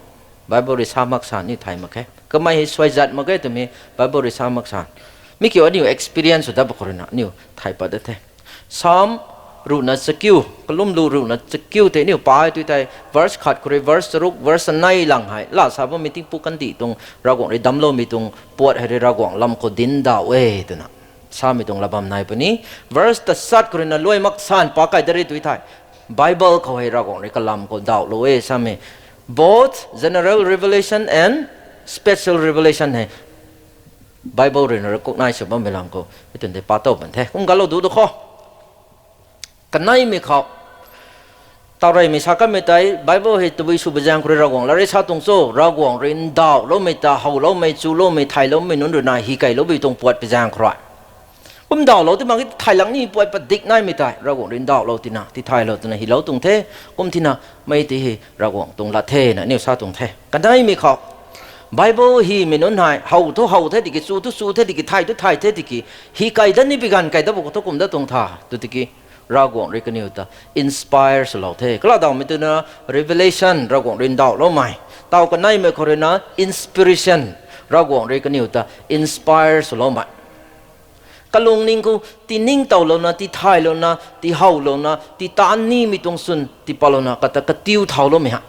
Bible rui sa mak san ni thay mak khe. Kamei hei suaizat mak ge twmei Bible rui sa mak san. Mi kiu aniu experience sw dat bam khou rui na aniu thay pat dat the. Psalm ruhna chakiu, kalumlu ruhna chakiu tei aniu pa tui tei verse khat khou rui verse charuk, verse anei lang hei la sa bammei tingpuk kandih tuang Ravguangc rui damcloumei tuang puat hei rui Ravguangc lam khou dinc dauh e twna samei tuang lat bam nai puni. Verse tachat khou rui na luai mak san pa kai dat ri tui thei Bible khou hei Ravguangc rui kalam khou dauhlou e samei, both general revelation and special revelation hei Bible rui na recognize sw bammei lam khou mi twn tei pa tow pan the. Kum galou du du khou kaneimei khou taureymei sa kanmei tei Bible hei tabui sw pi zaeng khou rui Ravguangc lat rui sa tuang cho, Ravguangc rui ndauhloumei ta howloumei, chuloumei, thayloumei nunc rui na hy keylou bi tuang puat pi zaeng khou rui kum dauhlou ti mak ge, thay lang ni puat padik naimei tei Ravguangc rui ndauhlou tina, tithaylou tina hylou tuang the. Kum tina mei ti hei Ravguangc tuang lat the na aniu sa tuang the. Kaneimei khou Bible hymei nunc hei how thu how the tiki, chu thu chu the tiki, thay thu thay the tiki, hy key dat ni pi ganv key dat bam khou thu kum dat tuang tha tu tiki Ravguangc rui kaniw ta inspire swlou the. Kaladawmei twna revelation, Ravguangc rui ndauhloumei. Taw kaneimei khou rui na inspiration, Ravguangc rui kaniw ta inspire swloumei. Kalungning khou tiningtowlouna, tithaylouna, tihowlouna, titaan nimei tuang swn tipatlouna kata katiu thauloumei ha.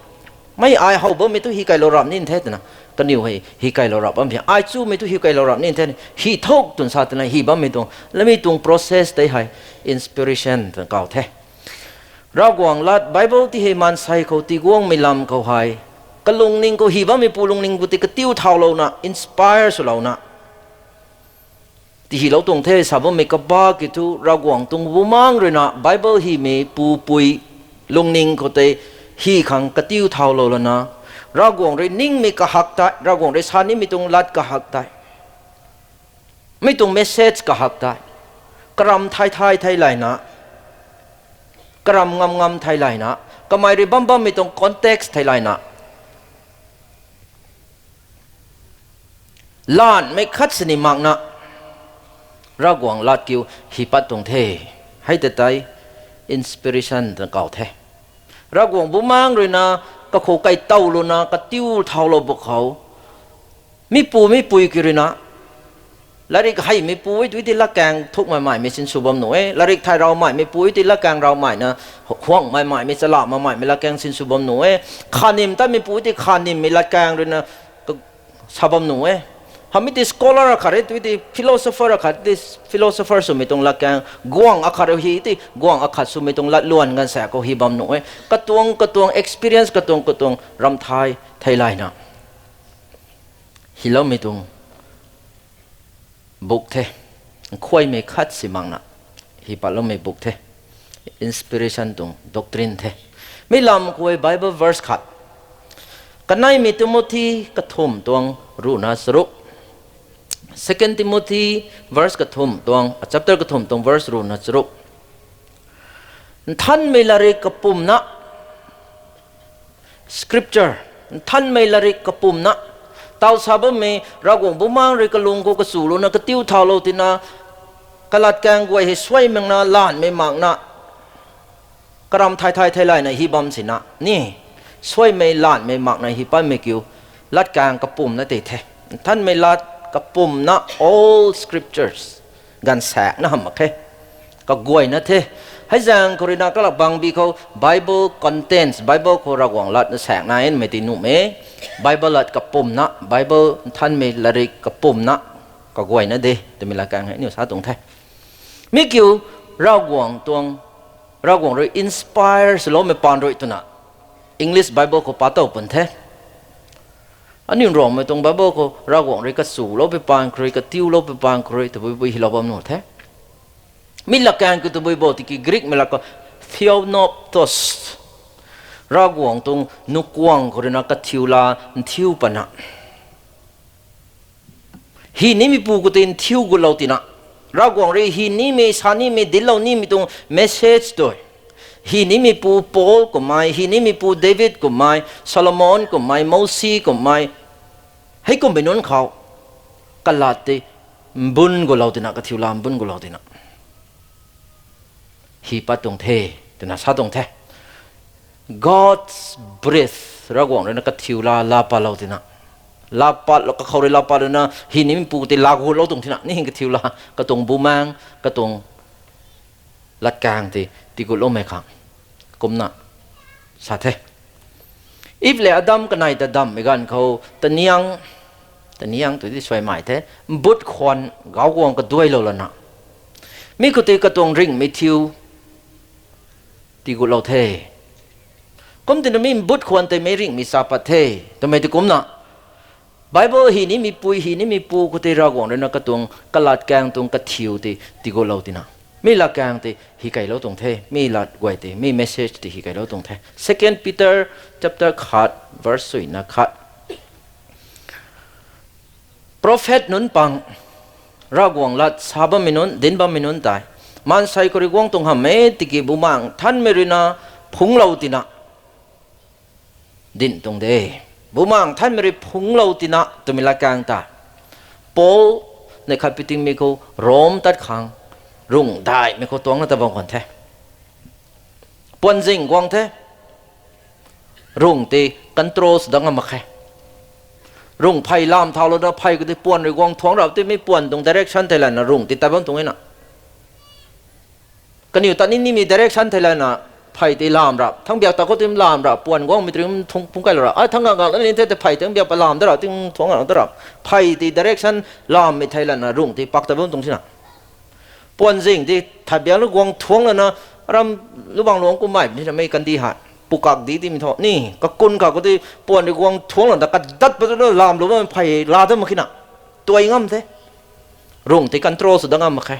Mei ai how bammei thu hy keylou rap ni the twna kaniw hei hy keylou rap bam e. Ai chumei thu hy keylou rap ni the, hy thuk twn sa twna hy bammei tuang lamei tuang process tei hei inspiration twna kaw the. Ravguangc lat Bible ti hei maansei khou tiguangmei lam khou hei kalungning khou hy bammei pu lungning khou tei katiu thaulouna, inspire swlouna tihylou tuang the sa bammei kaba ki thu Ravguangc tuang Bumaengh rui na Bible hymei pupui lungning khou tei hy khang katiu thaulou lana, Ravguangc rui ningmei kahak tei, Ravguangc rui sa nimei tuang lat kahak tei, mi tuang message kahak tei, karam thay thay thei layna, karam ngam ngam thei layna, kamei rui bam bammei tuang context thei layna, laanhmei khat sini makna Ravguangc lat kiu hy pat tuang the. Hei ta tei inspiration twna kaw the. Ravguangc Bumaengh rui na kakhou kaitawlouna katiu thaulou bam khou, mi pu mi pui ki rui na, latrik heimei pu e tu tei latkaeng thukmei maimei sinsw bam nuh e. Latrik thay rawmeimei pu e tu tei latkaeng rawmeina, huangmei maimei, chala mei maimei latkaeng sinsw bam nuh e. Khanim tatmei pu e tu tei khanimmei latkaeng rui na sa bam nuh e. Hamei tei scholar akhat e tu tei philosopher akhat, tei philosopher swmei tuang latkaeng, guangc akhat rui hy tei guangc akhat swmei tuang lat luan ganv sa khou hy bam nuh e. Katuang katuang experience, katuang katuang ram thay thei layna hyloumei tuang buk the. Nkhuaymei khat si makna hy patloumei buk the. Inspiration tuang doctrine the. Mi lam khou Bible verse khat, kaneimei Timothy kathumh tuang ruhna charuk, Second Timothy verse kathumh tuang, chapter kathumh tuang verse ruhna charuk. Nthanmei latrik kapumna, scripture, nthanmei latrik kapumna, taw sa bammei Ravguangc Bumaengh rui kalung khou kachulouna katiu thaulou tina, kalatkaeng guay hei suai makna, laanhmei makna, karam thay thay thei layna hy bam sina ni, suaimei laanhmei makna hy patmei kiu, latkaeng kapumna tei the. Nthanmei lat kapumna, all scriptures, ganv saekna hamh mak khe. Kaguayna the. Hei zaeng khou ruina kalak bangbi khou Bible contents, Bible khou Ravguangc latna saekna e twmei tei nuhmei. Bible lat kapumna, Bible nthanmei latrik kapumna kaguayna de twmei latkaeng hei aniu sa tuang the. Mi kiu, Ravguangc tuang, Ravguangc rui inspire swloumei paan rui twna English Bible khou pa tow pun the. Aniu Ruangmei tuang Bible khou Ravguangc rui kachuloupui paan khou rui, katiuloupui paan khou rui tabui bui hilou bam nuh the. Mi latkaeng khou tabui bo tiki Greekmei lat khou theopneustos. Ravguangc tuang nukuang khou ruina kathiu la nthiu pana, hi nimeipu khou tei nthiu gutlou tina, Ravguangc rui hi nimei, sa nimei, dinclou nimei tuang message tei, hi nimeipu Paul kummei, hi nimeipu David kummei, Solomon kummei, Mosi kummei, heikummei nunc khou kalat tei mbun gutlou tina, kathiu la mbun gutlou tina hi pat tuang the, twna sa tuang the. God's breath, Ravguangc ruina kathiu la laa patlou tina, laa patlou, kakhou rui laa patlouna hi nimeipu tei laa gutlou tuang tina ni kathiu la, katuang bumaengc, katuang latkaeng tei tigutloumei khang kumna sa the. Eve le Adam kanei ta damhmei ganv khou taniang, taniang tw di suaimei the, mbut khwan gauc guang kaduailou lana, mi khou tei katuang ringhmei thiu tigutlou the. Kumtina mi mbut khwan tei mei ringhmei cha pat the twmei tei kumna, Bible hi nimei pui, hi nimei pu khou tei Ravguangc ruina katuang kalatkaeng tuang kathiu tei tigutlou tina, mi latkaeng tei hikailou tuang the, mi lat guay tei, mi message tei hikailou tuang the. Second Peter chapter khat, verse suina khat. Prophet nunc pang, Ravguangc lat sa bammei nunc, dinc bammei nunc tei maansei khou rui guang tuang hamh e tiki Bumaengh Nthanmei ruina phungclou tina dinc tuang de. Bumaengh Nthanmei rui phungclou tina twmei latkaeng ta, Paul neih khat pi tingmei khou Rom tat khang rungh daihmei khou tuangcna ta bam khwan the. Puanzing guang the. Rungh tei control sw dat ngam mak khe. Rungh phey lam thaulouna phey khou tei puan rui guang thuangc rap tei mei puan tuang direction thei lana rungh tei tat bam tuang e na. Kaniw tat ni nimei direction thei lana phey tei lam rap, thang biak ta khou tei lam rap, puan guangmei tei thung phungc kailou rap, a thang ngak ngak ni the tei phey tei biak pa lam da rap, ting thuangc ngak da rap. Phey tei direction lammei thei lana rungh tei pak tat bam tuang tina. Puanzing tei that biak na guang thuangc lana, aram lubang luangc kummei ni na mei kandih hei pukak di timei thu ni, kakun kha khou tei puan rui guang thuangc lana kadat pat na lamlou bammei phey laa dat mak khe na, tuai ngam the. Rungh tei control sw dat ngam mak khe.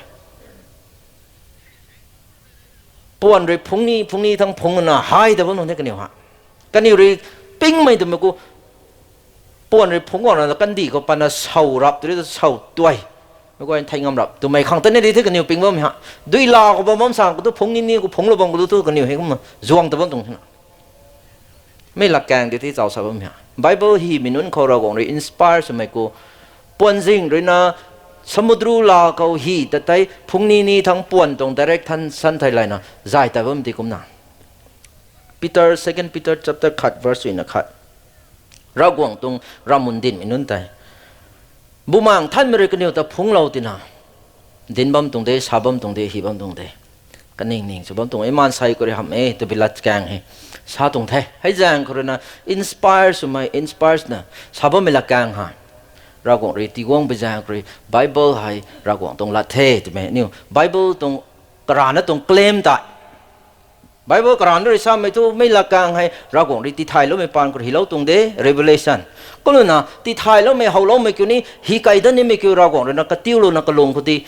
Puan rui phungc ni phungc ni thang phungc na hei ta bam nunc the kaniw ha. Kaniw rui pingmei twmei khou puan rui phungc guangna kandih khou pana sau rap tei rui ta sau tuai, mei guay thei ngam rap twmei khang ta ni di the kaniw ping bammei ha. Dui la khou bam bam sang khou tu phungc ni ni khou phungclou bam khou tu kaniw hei kumna zuang ta bam tuang the na. Mei latkaeng di the chau sa bammei ha. Bible himei nunc khou Ravguangc rui inspire swmei khou, puanzing ruina samudru la khou hi ta tei phungc ni ni thang puan tuang direction thei lana zay ta bam tei kumna. Peter, Second Peter chapter khat verse suina khat. Ravguangc tuang ravmun dinhmei nunc tei, Bumaengh Nthanmei rui kaniw ta phungclou tina dinc bam tuang de, sa bam tuang de, hi bam tuang de. Kaning ning sw bam tuang e, maansei khou rui hamh e twbi latkaeng hei sa tuang the. Hei zaeng khou ruina inspire swmei, inspire na sa bammei latkaeng hei Ravguangc rui tiguang bi zaeng khou rui Bible hei Ravguangc tuang lat the twmei aniu Bible tuang karana tuang claim tei, Bible karana rui samei thu mei latkaeng hei Ravguangc rui tithayloumei paan khou rui hilou tuang de, revelation. Kumna tithayloumei, howloumei kiu ni, hi kei dat nimei kiu Ravguangc ruina katiulouna kalung khou tei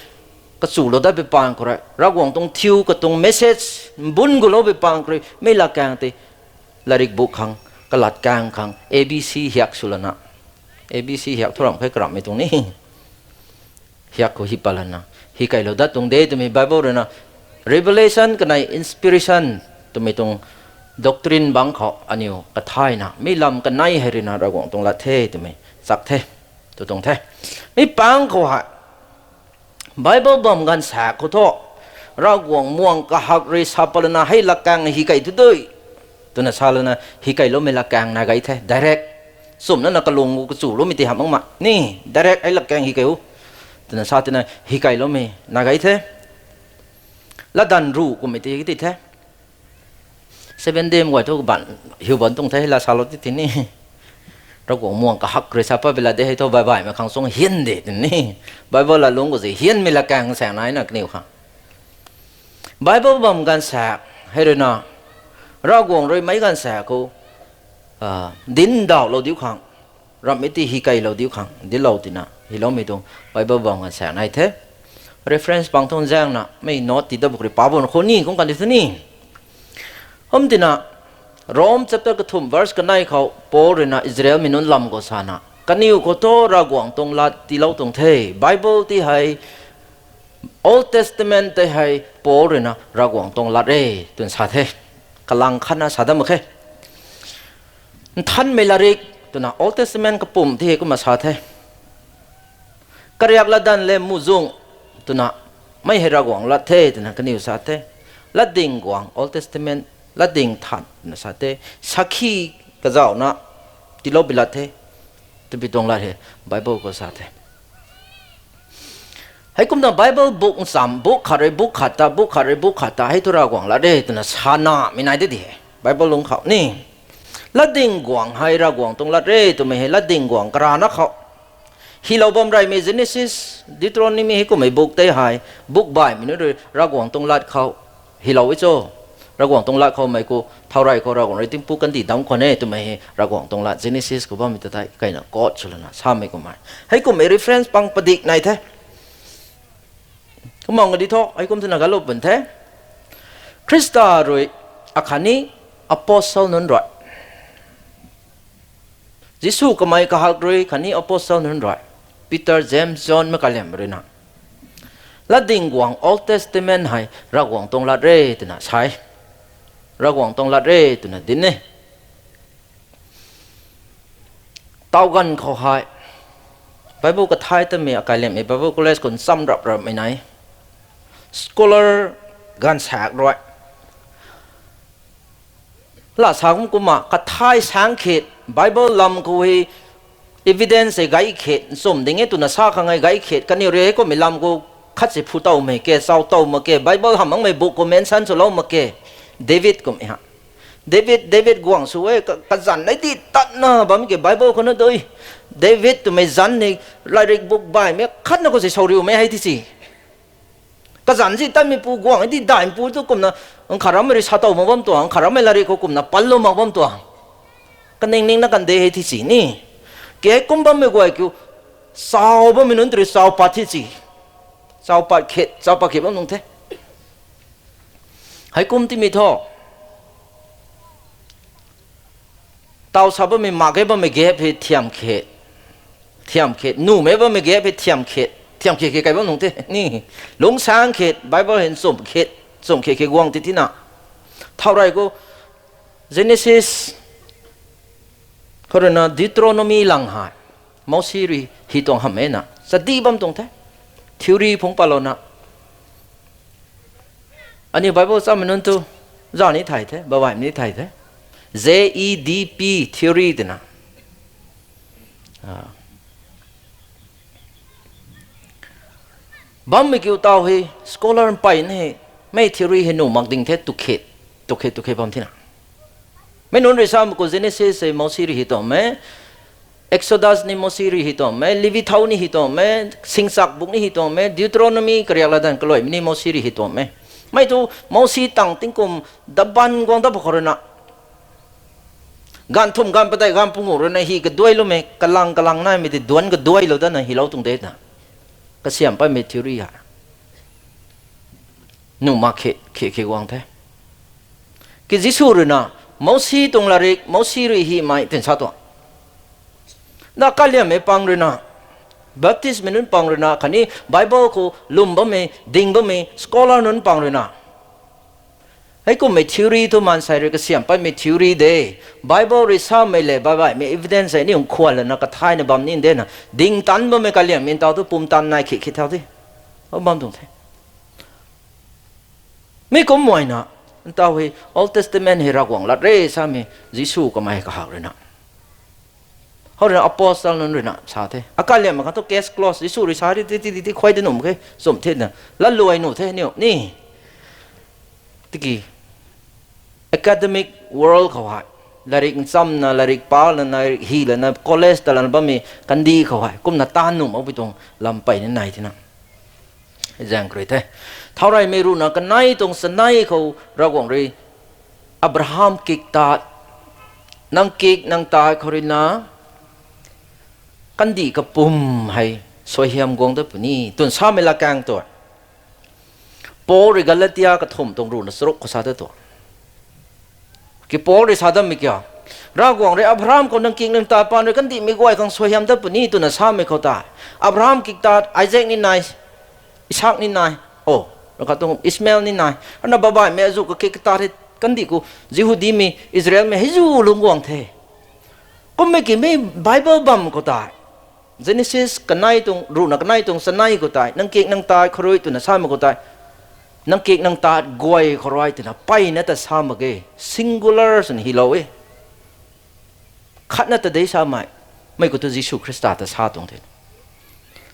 kachulou dat bi paan khou rui Ravguangc tuang thiu katuang message mbun gulou bi paan khou rui mei latkaeng tei latrik bu khang, kalatkaeng khang A B C hiak sw lana, A B C hiak thu ramh khe karamhmei tuang ni hiak khou hi pat lana, hi keilou dat tuang de twmei Bible ruina, revelation kanei inspiration twmei tuang doctrine bangc khou aniu kathayna mi lam kanei hei ruina Ravguangc tuang lat the twmei chak the, tw tuang the. Mi pang khou hei Bible bam ganv sa khou thu, Ravguangc muang kahak rui sa pat lana hei latkaeng hi kei tu dui twna sa lana hi keiloumei latkaeng nai gay the, direct. Chumna na kalung gu kachu loumei ti hamh makmei ni, direct ei lak kaeng hi kei u twna sa tina hi kei loumei na gei the. Latdanv ruh kummei ti ti the. Seven Day guay thu kaban hiu ban tuang the, la salou ti ti ni. Ravguangc muang kahak rui sa pa bila de hei thu baihbaihmei khang chung hian de ti ni. Bible lalungc khou zi hianmei lak kaeng saeng nai na kaniw khang. Bible bam ganv saek hei rui na, Ravguangc rui meic ganv saek khou, dincdauhlou diu khang, ramhmei ti hi keylou diu khang dinclou tina hiloumei tuang Bible bam ganv saek nai the. Reference pang thun zaengna mei note ti dat buk rui pa bam khou ni kum kan di thu ni. Kum tina, Rome chapter kathumh verse kanei khou Paul rui na Israelmei nunc lam khou sana, kaniw khou thu Ravguangc tuang lat tiilou tuang the. Bible ti hei, Old Testament tei hei Paul rui na Ravguangc tuang lat e twna sa the. Kalang khatna sa dat mak khe. Nthanmei latrik twna Old Testament kapumc ti hei kumna sa the. Kariak latdanv le muhzwng twna, mei hei Ravguangc lat the twna kaniw sa the. Latdyng guang, Old Testament, latdyng than twna sa the. Sakhi kazauhna tiilou bi lat the. Tabui tuang lat hei Bible khou sa the. Heikumna Bible book ncham, book khat rui book khat ta, book khat rui book khat ta hei thu Ravguangc lat re twna sanamei nai de di he. Bible lungc khou ni, latdyng guang hei Ravguangc tuang lat re twmei hei latdyng guang karana khou hilou bam reymei Genesis, Deuteronomy hei kummei book tei hei, book baihmei nunc rui Ravguangc tuang lat khou hilou e cho. Ravguangc tuang lat khou mei khou thau rey khou Ravguangc rui tingpuk kandih dam khwan e twmei hei Ravguangc tuang lat Genesis khou bammei ta tei keyna quote swlouna samei kummei, heikummei reference pang padik nai the. Kumna kadi thu heikum twna galou pun the. Khrista rui akhatni apostle nunc rui, Jisu kamei kahak rui khatni apostle nunc rui, Peter, James, John mei kaliam rui na, latdyng guang Old Testament hei Ravguangc tuang lat re twna sa e. Ravguangc tuang lat re twna dinc e. Taw ganv khou hei Bible kathay tamei akaliammei Bible college khou nchamc rap rapmei nai, scholar ganv saek rui la sa kum kumna kathay saeng khit, Bible lam khou hei evidence hei gay khit, nchumh ding e twna sa khang hei gay khit, kaniw rui kummei lam khou khat si phu tow mak ke, chau tow mak ke, Bible hamh makmei book khou mention swlou mak ke. David kummei ha, David, David guang sw e, ka- kazanc nei di tatna bam ke Bible khou na dui. David twmei zanc ni latrik book baihmei khatna khou si sauriumei hei ti si. Kazanc zi tatmeipu guang e di daihmeipu tu kumna, nkharamei rui sa tow mak bam tuang, nkharamei latrik khou kumna panlou mak bam tuang. Kaning ningna kande hei ti si ni. Ke kum bammei guay kiu, chau bammei nunc tei rui chau pat ti si. Chau pat khit, chau pat khit bam nung the. Heikum timei thu, taw sa bammei mak ge bammei gap hei thiam khit, thiam khit, nuhmei bammei gap hei thiam khit, thiam khit khit kei bam nung the ni. Lungcsaeng khit, Bible hei nchumh khit, nchumh khit khit guang ti tina, thau rey khou Genesis khou rui na Deuteronomy lang hei Mousi rui hi tuang hamh e na chadi bam tuang the. Theory phungc patlouna, aniu Bible chammei nunc tu za ni thay the, babaihmei ni thay the. Z E D P theory twna bammei kiu taw hei, scholar mpeyna hei, mei theory hei nuh mak ding the, tu khit, tu khit, tu khit bam thina. Mei nunc rui samei khou Genesis hei Mousi rui hi tuang e, Exodus ni Mousi rui hi tuang e, Levi thau ni hi tuang e, Singchak book ni hi tuang e, Deuteronomy kariak latdanv kaluaimei ni Mousi rui hi tuang e. Mei tu Mousi tang tingkum daban guang dat pwkhou rui na, ganv thumh ganv padeih ganv punguh rui na hi kaduailoumei, kalang kalang naimei tei duanc kaduailou datna hilou tuang de na, kasiam patmei theory hei nuh mak khit khit khit guang the. Ki Jisu rui na, Mousi tuang latrik, Mousi rui himei twna sa tuang. Na kaliammei pang rui na, Baptistmei nunc pang rui na, khatni Bible khou lwm bammei, ding bammei scholar nunc pang rui na, heikummei theory tu maansei rui kasiam patmei theory de. Bible rui samei le baihbaihmei evidence hei ni hung khwan lana kathayna bam ni de na, ding tanc bammei kaliammei ntaw tu pumtan nai khit khit thau de. Bam tuang the. Mi kum muayna, ntaw hei Old Testament hei Ravguangc lat re samei Jisu kamei kahak rui na, Hou rui na apostle nunc rui na sa the. Akaliam khang thu case close. Jisu rui sa ri ti ti ti ti khuay di nuh khe. Chum the na. Latluai nuh the niu ni. Tiki academic world khou hei, latrik nchamna, latrik palana, latrik hilana, college talana bammei kandih khou hei kumna taanv nuh makpui tuang lam pey ni nai thina. Zaeng khrui the. Thaureymei ruhna kanei tuang chanei khou Ravguangc rui Abraham kiktat, nang kik nang tai khou rui na kandih kapwm hei suaihiam guang dat puni twna samei latkaeng tu. Paul rui Galatia kathumh tuang ruhna charuk khou sa ta tu. Ki Paul rui sa dammei kiu, Ravguangc rui Abraham khou nang kik nang tai paan rui kandihmei guay khang suaihiam dat puni twna samei khou tei, Abraham kiktat Isaac ni nai, Isak ni nai, o, raka tuang Ismael ni nai, ana babaihmei azu kakik kata hei kandih khou Jihudimei, Israelmei hei zu lungc guang the. Kummei kimei Bible bam khou tei, Genesis kanei tuang, ruhna kanei tuang chanei khou tei, nang kik nang tai khou rui twna samei khou tei, nang kik nang tat guay khou rui twna peyna ta sa mak ge, singular swna hylou e. Khatna ta de samei, mei khou tu Jisu Khrista ta sa tuang the.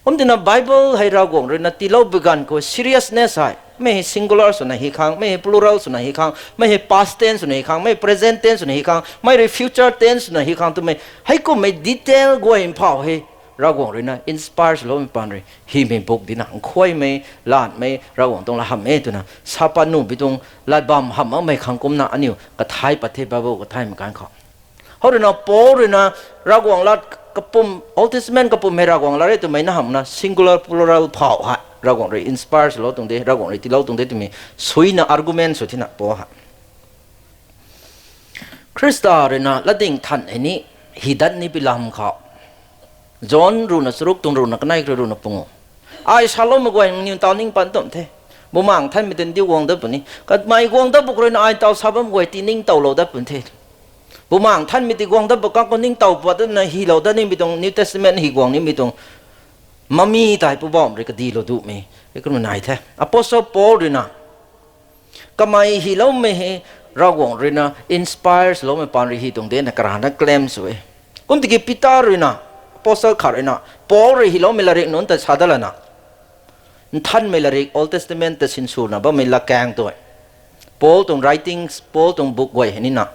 Kum tina Bible hei Ravguangc rui na tiilou bi ganv khou seriousness hei, mei hei singular swna hi khang, mei hei plural swna hi khang, mei hei past tense swna hi khang, mei present tense swna hi khang, mei rui future tense swna hi khang twmei, heikumhmei detail guay mphauh hei Ravguangc rui na inspire swloumei paan rui hymei book dina, nkhuaymei, latmei, Ravguangc tuang lat hamh e twna sa pat nuh bi tuang lat bam hamh makmei khang kumna aniu kathai pat the Bible kathaymei ganv khou. Hou rui na Paul rui na Ravguangc lat kapwm, Old Testament kapwm hei Ravguangc lat e twmei na hamhna singular plural phauh hei Ravguangc rui inspire swlou tuang de, Ravguangc rui tiilou tuang de twmei suina argument sw thina Paul hei. Khrista rui na latding than hei ni, hy dat ni pi lam khou. John ruhna charuk tuang ruhna kanei khou rui ruhna pungu. Ai saloumei guay nang niw taw ning pan tum the. Bumaengh Nthanmei ta ndiu guang dat puni. Kamei guang dat pw khou rui na ai taw sa bam guay ti ningtowlou dat pun the. Bumaengh Nthanmei ti guang dat pw kang khou ningtow pat dana hylou dat nimei tuang New Testament hy guang nimei tuang mami tei Poubauhmei rui kadilou duhmei e kumna nai the. Apostle Paul rui na kamei hyloumei hei Ravguangc rui na inspire swloumei paan rui hy tuang de na karana claim sw e. Kum tiki Peter rui na, apostle khat rui na, Paul rui hyloumei latrik nunc ta sa dat lana, Nthanmei latrik Old Testament ta sinswna bammei latkaeng tu e. Paul tuang writings, Paul tuang book guay hei nina,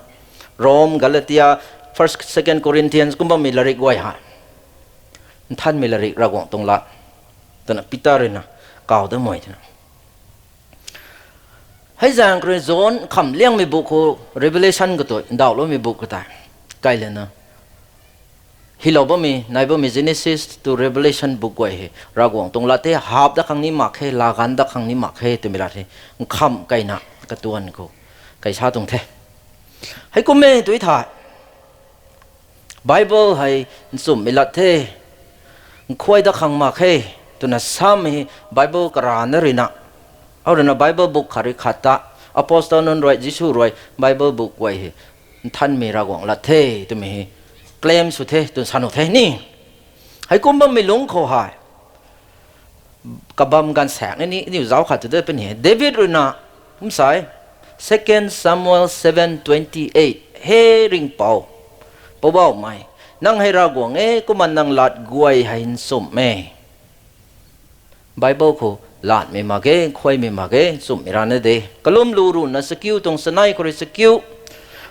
Rome, Galatia, First, Second Corinthians kum bammei latrik guay hei Nthanmei latrik Ravguangc tuang lat twna Peter rui na kaw dat mei twna. Hei zaeng khou rui John kham liangmei book khou Revelation khou tu ndauhloumei book khou tei kai lana hylou bammei nai bammei Genesis to Revelation book guay hei Ravguangc tuang lat the, hap dat khang ni mak khe, laa ganv dat khang ni mak khe twmei lat hei nkham kaina katuan khou kai sa tuang the. Heikum e tu thei Bible hei nchumhmei lat the, nkhuay dat khang mak khe twna samei hei Bible karana rui na, hou rui na Bible book khat rui khat ta, apostle nunc rui, Jisu rui Bible book guay hei Nthanmei Ravguangc lat the twmei hei claim sw the twna sa nuh the ni. Heikum bammei lungc khou hei kabam ganv saekc ni, ni, niw zauc khat tu de puni. David rui na, kum sa e, Second Samuel seven twenty-eight, He Ringhpouc, Poubauhmei, nang hei Ravguangc e, kumna nang lat guay hei nchumh e. Bible khou latmei mak ge, nkhuaymei mak ge, nchumhmei rana de. Kalumlu ruhna chakiu tuang chanei khou rui chakiu,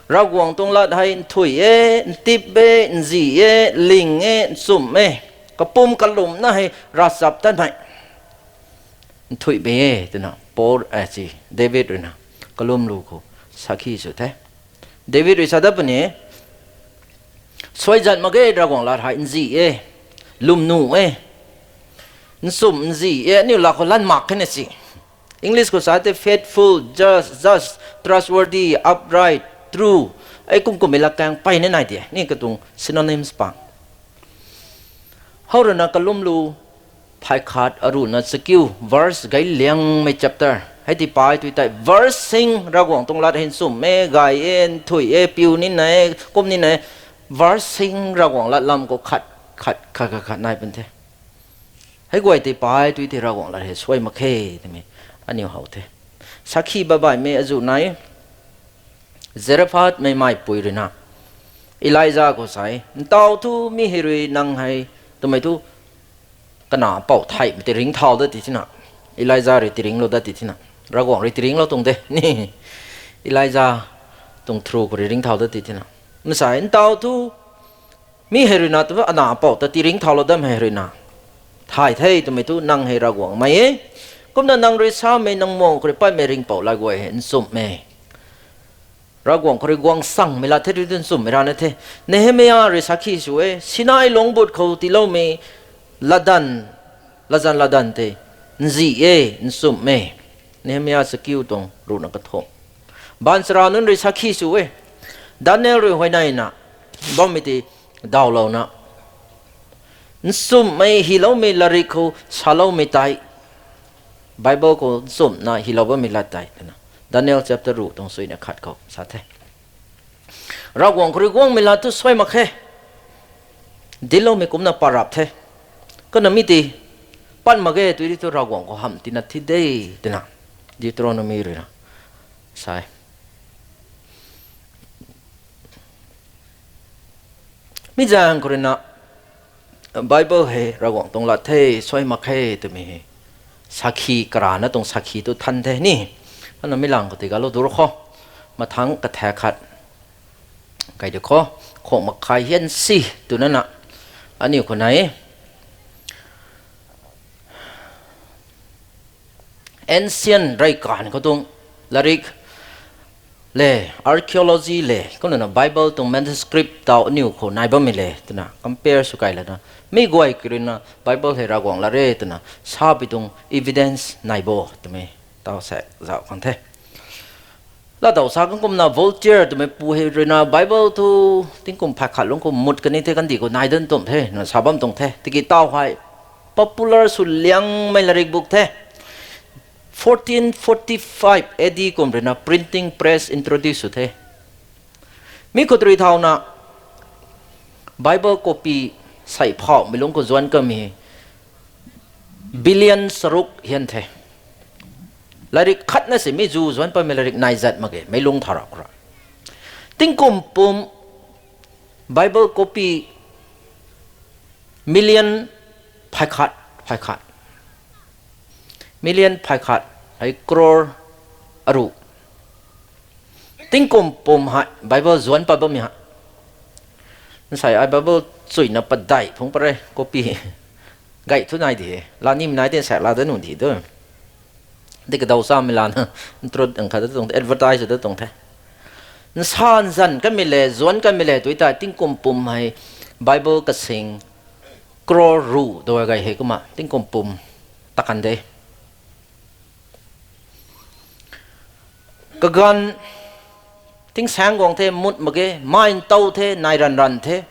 Ravguangc tuang lat hei nthuih e, ntip e, nzih e, ling e, nchumh e. Kapwm kalumna hei ravchap tatmei nthuih be e twna Paul, eh, si, David rui na kalumlu khou sakhi sw the. David rui sa dat puni, suaizat mak ge Ravguangc lat hei nzih e, lwmnuh e, nchumh nzih e, aniu lat khou lan mak khe na si. English khou sa tei faithful, just, just, trustworthy, upright, true. Ei kum kummei latkaeng peyna nai de, ni katuang synonyms pang. Hou rui na kalumlu phay khat aruhna chakiu, verse gay liangmei chapter hei ti pai tui tei, verse sing Ravguangc tuang lat hei nchumh e, gay e, nthuih e, piu nina e, kum nina e, verse sing Ravguangc lat lam khou khat, khat, khat, khat, khat nai pun the. Hei guay tei pai tui tei Ravguangc lat hei suai mak khe twmei aniu how the. Sakhi babaihmei azu nai, Zarephathmei meipui rui na, Elija khou sa e, ntaw thu mi hei rui nang hei, twmei thu, kanac pou theihmei ti ringcthau dat ti thina, Elija rui tiringlou dat ti thina, Ravguangc rui tiringlou tuang de ni, Elija tuang through khou rui ringcthau dat ti thina, masa ntaw thu mi hei ruina tw anac pou ta tiringcthaulou dat hei ruina thay the twmei thu nang hei Ravguangc mei e. Kumna nang rui samei nang muang khou rui patmei ringhpouc lat guay hei nchumhmei, Ravguangc khou rui guang sangmei lat the, rui tu nchumhmei rana the. Nehemia rui sakhi sw e, Sinai lungcbut khou tiiloumei latdanv, latzan latdanv tei nzih e, nchumh e. Nehemia chakiu tuang ruhna kathumh. Baanchara nunc rui sakhi sw e, Daniel rui huayneina bammei tei dawlouna, nchumhmei hyloumei latrik khou saloumei tei, Bible khou nchumhna hylou bammei lat tei twna, Daniel chapter ruh tuang suina khat khou sa the. Ravguangc khou rui guangmei lat thu suai mak khe, dincloumei kumcna parap the. Kumna mi tei pat mak ge tw di thu Ravguangc khou hamh tina thi de, twna Deuteronomy ruina sa e. Mi zaeng khou ruina Bible hei Ravguangc tuang lat the, suai mak khe twmei hei sakhi karana tuang sakhi tu than the ni. Kumna mi lang khou tei galou dur khou, mathangc kathe khat kai di khou, khou makhai hian si twna na, aniu khou nai e. Ancient reykan khou tuang latrik le, archaeology le, kumna Bible tuang manuscript tau aniu khou nai bammei le twna compare sw kai lana, mi guay ki ruina Bible hei Ravguangc lat re twna sapui tuang evidence nai bo twmei tau sa zauh khang the. Latdaw sa khang kumna Voltaire twmei pu hei ruina Bible thu tingkum phay khat lungc khou mut kani the, kandih khou nai dan tumh the na sa bam tuang the. Tiki tau hei popular sw liangmei latrik buk the. Fourteen forty-five A D kum ruina printing press introduce sw the. Mi khou rui thauna Bible copy sei phauhmei lungc khou zuanc kamei billion charuk hian the. Latrik khatna si mi zu zuanc patmei latrik nai zat mak ge, meic lungc thau ra khou ra. Tingkum pum Bible copy million phay khat, phay khat. Million phay khat, hei crore aruh. Tingkum pum hei Bible zuanc pat bammei hei. Nsei ai Bible chuina padeih phungc pat re, copy gay thu nai di he. Laa nimei nai tei nsaekc laa dat nuh di tu. Di kadaw chamei lana, ntrut ang khat dat tuang the, advertise dat tuang the. Nsa nzan kamei le, zuanc kamei le, tui tei tingkum pum hei Bible kasing crore ruh dou gay hei kumna tingkum pum ta kan de. Kaganv tingsaeng guang the, mut mak ge, mai ntow the, nai ranv ranv the.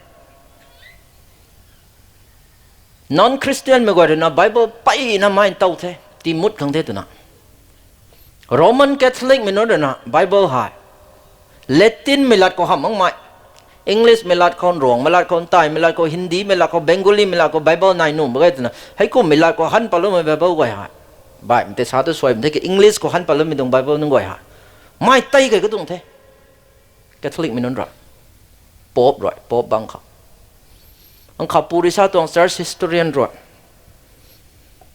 Non-Christianmei guay ruina Bible peyna mai ntow the, tii mut khang the twna. Roman Catholicmei nunc ruina Bible hei Latinmei lat khou hamh makmei, Englishmei lat khou, Ruangmei lat khou, Ntaimei lat khou, Hindimei lat khou, Bengalimei lat khou Bible nai nuh mak ge twna, heikumhmei lat khou han patloumei Bible guay hei, baihmei tei sa tu suaimei the ki English khou han patloumei tuang Bible nunc guay hei mai tei key katuang the. Catholicmei nunc rui, Pope rui, Pope bang khou, ang khou pu rui sa tuang church historian rui,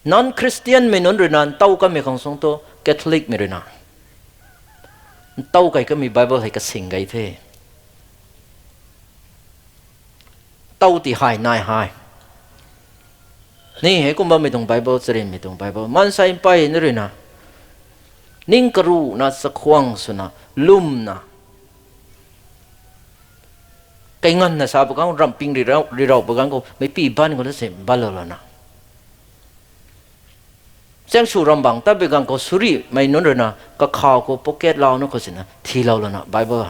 non-Christianmei nunc ruina ntow kamei khang suang tu Catholicmei ruina ntow key kamei Bible hei kasing gay the. Tow ti hei nai hei ni, heikum bammei tuang Bible, charynmei tuang Bible, maansei mpeyna ruina ning karuhna chakhwang swna lwmna, kei nganvna sa pa ganv, ramping rirau, rirau pa ganv khou meic pi ban khou ta se banlou lana, chaeng sw ram bang tat bi ganv khou surihmei nunc ruina kakhou khou pocket louna khou sina thilou lana Bible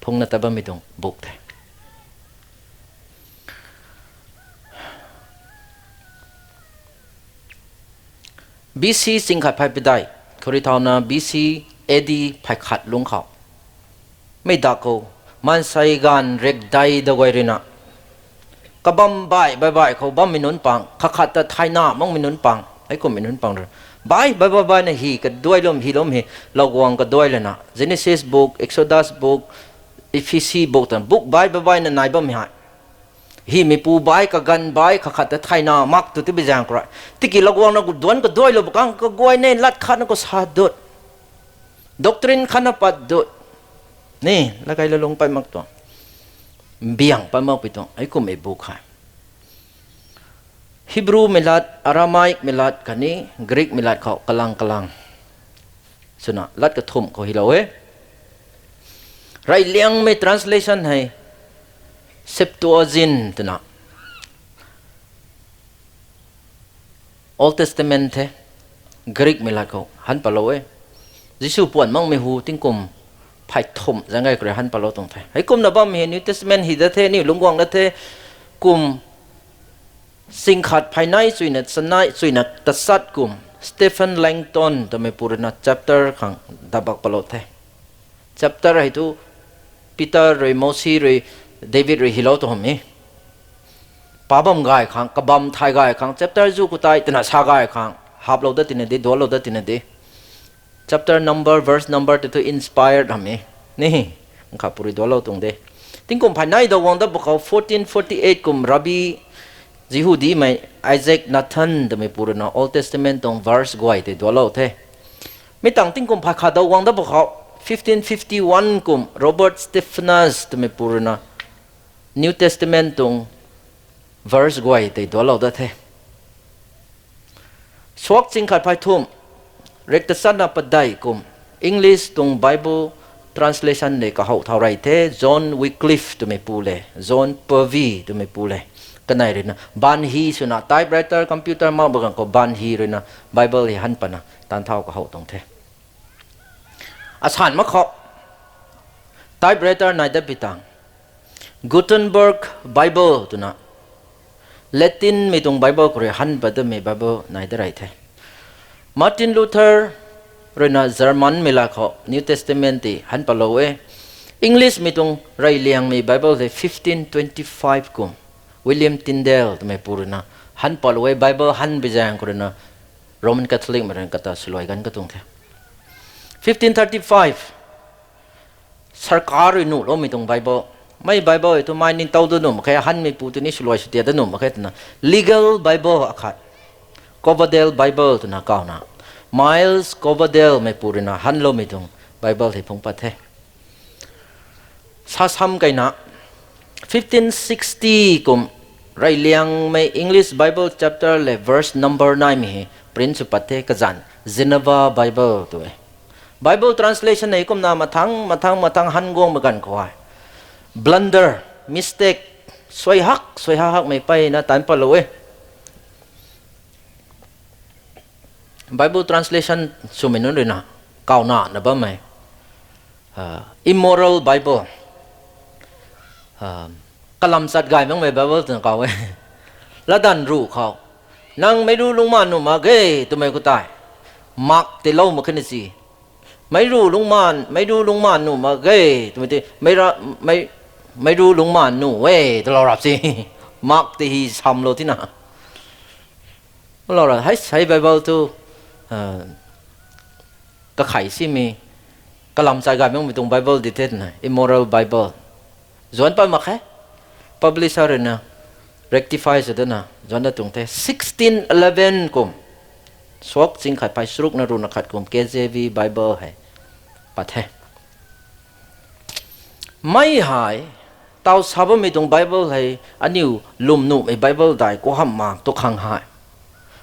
phungna tat bammei tuang buk the. B C ching khat phay padeih khou rui thauna B C A D phay khat lungc khou, mei dak khou maansei ganv rikdei da guay ruina kabam baih baih baih khou bammei nunc pang, khat khat ta thayna makmei nunc pang, heikumhmei nunc pang rui baih baih baih baihna hy kaduailum hylum hy, Ravguangc kaduai lana Genesis buk, Exodus buk, Ephesi book ta book bai bai bai na nai bam hei. Hei meipu bai kaganv bai kakhat ta thayna mak tu ti bi zaeng khou rui. Tiki laguangna gu duanc kaduailou bakang kaguay ne lat khatna khou sa dut. Doctrine khatna pat dut. Ni, lakai lalung pai mak tuang. Mbiang pai mak pi tuang. Hei kum e book hei. Hebrew mei lat, Aramaic mei lat khatni Greek mei lat khou kalang kalang swna lat kathumh khou hilou e. Reyliangmei translation hei Septuagint twna Old Testament the, Greek mei lat khou han patlou e. Jisu puan makmei hu tingkum phay thumh zaeng gay khou rui han patlou tuang the. Hei kumna bammei hei New Testament hei dat the, aniu lungc guang dat the, kum sing khat phay nai chuina chanei chuina tachat kum Stephen Langton twmei pu ruina chapter khang dabak patlou the. Chapter hei thu Peter rui, Mosi rui, David rui hilou tuang e. Pa bam gay khang, kabam thay gay khang, chapter zu khou tei twna sa gay khang haplou dat tina de, duanclou dat tina de. Chapter number, verse number tei thu inspired hamh e. Ni, nkha pu rui duanclou tuang de. Tingkum phay nai da guang dat pwkhou fourteen forty-eight kum Rabbi Jihudimei Isaac Nathan twmei pu ruina Old Testament tuang verse guay tei duanclou the. Mi tang tingkum phay khat da guang dat pwkhou fifteen fifty-one kum Robert Stephanus twmei pu ruina New Testament tuang verse guay tei duanclou dat the. Suak ching khat phay thumh, rek tachatna padeih kum English tuang Bible translation le kahow thau rey the, John Wycliffe twmei pu le, John Purvey twmei pu le. Kanei ruina banhi swna typewriter, computer mak baganv khou banhi ruina Bible hei han patna taanv thau kahow tuang the. Asan mak khou typewriter nai dat pi tang Gutenberg Bible twna Latinmei tuang Bible khou rui han pat datmei Bible nai dat rey the. Martin Luther ruina Germanmei lat khou New Testament tei han patlou e. Englishmei tuang reyliangmei Bible hei fifteen twenty-five kum William Tyndale twmei pu ruina han patlou e. Bible han bi zaeng khou ruina Roman Catholicmei ruina kata swluai ganv katuang the. Fifteen thirty-five, sarkar rui nuhloumei tuang Bible. Mi Bible hei thu mei ningtow dat nuh mak khe, hanmei pu tei ni swluai sw tia dat nuh mak khe twna legal Bible akhat, Coverdale Bible twna kawna, Miles Coverdale mei pu ruina hanloumei tuang Bible hei phungc pat the. Sa sam keyna fifteen sixty kum reyliangmei English Bible chapter le verse number naimei hei print sw pat the, kazanc Geneva Bible tu e. Bible translation hei kumna mathang mathang mathang han guang baganv khou hei blunder, mistake, suai hak suai hak hakmei peyna taanc patlou e. Bible translation swmei nunc ruina kawna na bammei immoral Bible, kalam chat gay makmei Bible twna kaw e. Latdanv ruh khou nang meic ru lungcmaanv nuh mak ge twmei khou tei mak tei lou mak khe na si. Meic ru lungcmaanv, meic ru lungcmaanv nuh mak ge twmei tei meic ru lungcmaanv nuh e twlou rap si. Mak tei hei samlou tina lou ra hei sei Bible thu kakhei simei, kalam chat gay makmei tuang Bible di the twna immoral Bible zuanc pat mak khe. Publisher ruina rectify sw dana zuanc dat tuang the. Sixteen eleven kum, suak ching khat phay charuk na ruhna khat kum K J V Bible hei pat the. Mi hei taw sa bammei tuang Bible hei aniu lwm nuhmei Bible dai khou hamh mak tu khang hei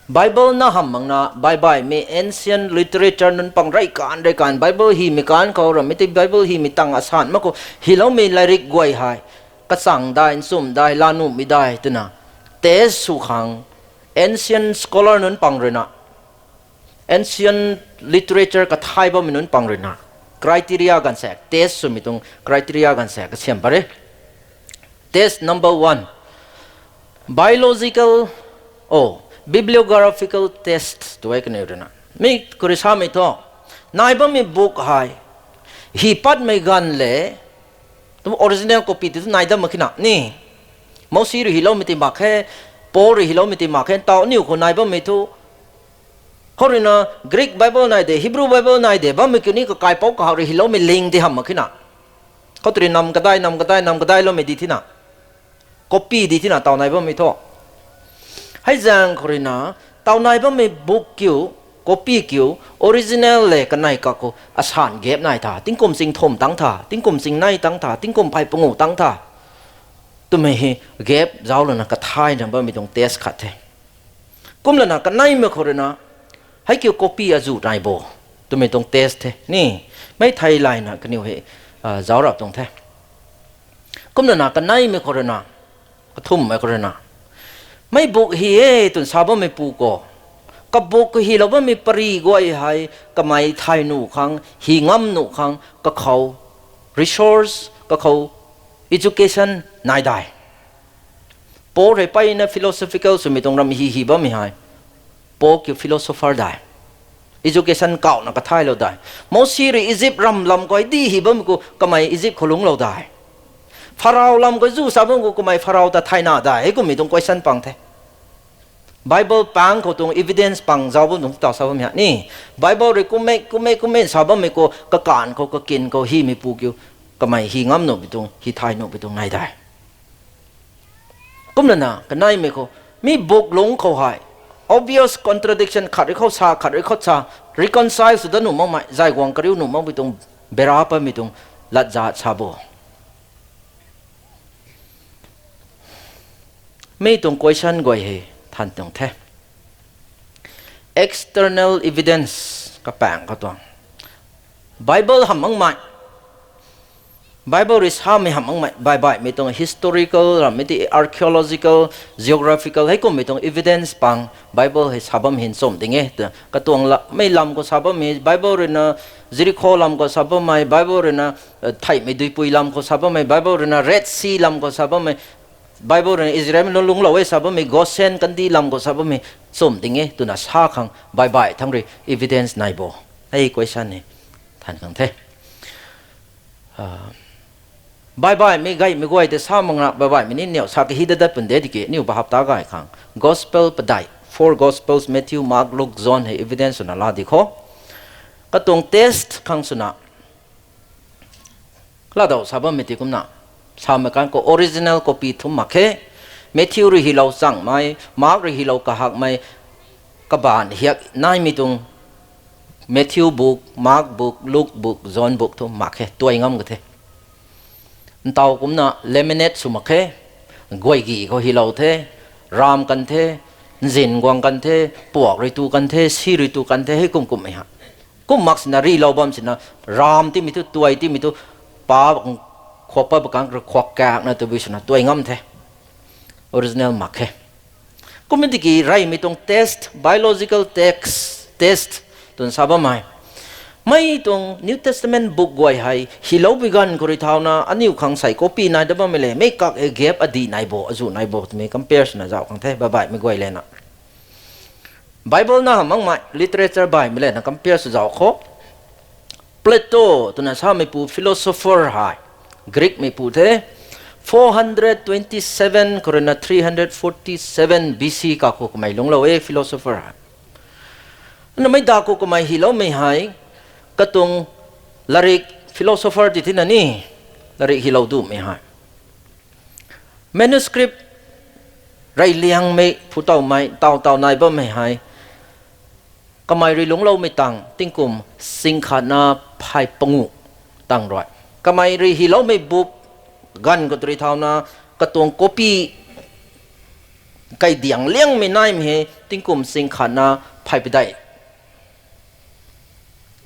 Bible na hamh makna baih baihmei ancient literature nunc pang rey kan rey kan Bible hymei kan khou rammei tei Bible hymei tang asan mak khou hyloumei lairik guay hei kachang dai, nchumh dai, laa nuhmei dai twna test sw khang ancient scholar nunc pang ruina, ancient literature kathay bammei nunc pang ruina criteria ganv sa, test swmei tuang criteria ganv sa kasiam pat re. Test number one, biological, oh, bibliographical test tu e kaniw ruina. Mi khou rui samei thu nai bammei book hei hy patmei ganv le tu original copy tei tu nai dat mak khe na ni. Mosi rui hyloumei tei mak khe, Paul rui hyloumei tei mak khe, taw aniu khou nai bammei thu khou ruina Greek Bible nai de, Hebrew Bible nai de bammei kiu ni kakaipouc kahak rui hyloumei ling tei hamh mak khe na. Khou tei rui nam kadai, nam kadai, nam kadai loumei di thina. Copy di thina taw nai bammei thu. Hei zaeng khou rui na, taw nai bammei book kiu, copy kiu, original le kanei kak khou asan gap nai tha, tingkum ching thum tang tha, tingkum ching nei tang tha, tingkum phey pangu tang tha. Twmei hei gap zauc lana kathayna bammei tuang test khat the. Kumlana kaneimei khou rui na, hei kiu copy azuh nai bo twmei tuang test the ni. Mei thei layna kaniw hei, ah, zauc rap tuang the. Kumlana kaneimei khou rui na, kathumhmei khou rui na, mei book hi e twna sa bammei pu khou, ka book khou hylou bammei pary guay hei kamei thay nuh khang, hy ngam nuh khang, kakhou resource, kakhou education nai dai. Paul hei mpeyna philosophical swmei tuang ram hy hy bammei hei, Paul kiu philosopher dai. Education kauhna kathaylou dai. Mosi rui Egypt ram lam khou hei di hy bammei khou kamei Egypt khou lungclou dai. Pharaoh lam khou zu sa bam khou kamei Pharaoh ta thayna dai. Hei kummei tuang question pang the. Bible pang khou tuang evidence pang zauc bam tuang taw sa bam ha ni. Bible rui kummei, kummei, kummei sa bammei khou kakaanv khou, kakin khou hymei pu kiu kamei hy ngam nuhmei tuang, hy thay nuhmei tuang nai dai. Kumlana kaneimei khou, mi book lungc khou hei obvious contradiction khat rui khou sa, khat rui khou sa, reconcile sw dat nuh makmei, zay guang kariu nuh makmei tuang bera patmei tuang latzat sa bo. Mi tuang question guay hei than tuang the. External evidence kapaeng katuang, Bible hamh makmei, Bible rui samei hamh makmei, baih baihmei tuang historical, rammei ti archaeological, geographical, hei kummei tuang evidence pang Bible hei sa bam hyn chum ding e. Katuang la, mei lam khou sa bammei, Bible rui na Jericho lam khou sa bammei, Bible rui na, eh, theihmei duipui lam khou sa bammei, Bible rui na Red Sea lam khou sa bammei, Bible rui na Israelmei lungclou e sa bammei, Goshen kandih lam khou sa bammei, chum ding e twna sa khang baih baih thang rui evidence nai bo. Hei question ni than khang the. Ah, baih baihmei gaymei guay tei sa mak na, baih baihmei ni niw sa kahi dat dat pun de tiki, aniw bahap ta gay khang. Gospel padeih, four Gospels, Matthew, Mark, Luke, John hei evidence swna la di khou. Katuang test khang swna latdau sa bammei ti kumna, samei kan khou original copy thum mak khe. Matthew rui hylou changmei, Mark rui hylou kahakmei, kabaanv hiak naimei tuang Matthew book, Mark book, Luke book, John book thu mak khe, tuai ngam ka the. Ntaw kumna laminate sw mak khe, guay gi khou hylou the, ram kan the, nzin guang kan the, puak rui tu kan the, si rui tu kan the, hei kum kummei ha. Kum mak sina rilou bam sina, ram timei thu, tuai timei thu, pa khuak pat bakang rui khuak kakna tabui swna tuai ngam the. Original mak khe. Kumna tiki reymei tuang test, biological test, test twna sa bammei, mei tuang New Testament book guay hei hylou bi ganv khou rui thauna aniw khang sei copy nai dat bammei le, mei kak e gap adih nai bo, azuh nai bo twmei compare swna zauc khang the, baih baihmei guay lana. Bible na hamh makmei literature baihmei lana compare sw zauc khou. Plato twna sameipu philosopher hei, Greekmeipu the, four hundred twenty-seven khou rui na three hundred forty-seven B C kakhou kamei lungclou e philosopher hei. Namei da khou kamei hyloumei hei, katuang latrik philosopher ti thina ni, latrik hylou dumei hei. Manuscript reyliangmei phu tawmei, taw taw nai bammei hei, kamei rui lungcloumei tang tingkum singkhatna phey panguh tang rui. Kamei rui hyloumei book ganv khou rui thauna katuang copy kaidiang liangmei naimei hei tingkum singkhatna phey padeih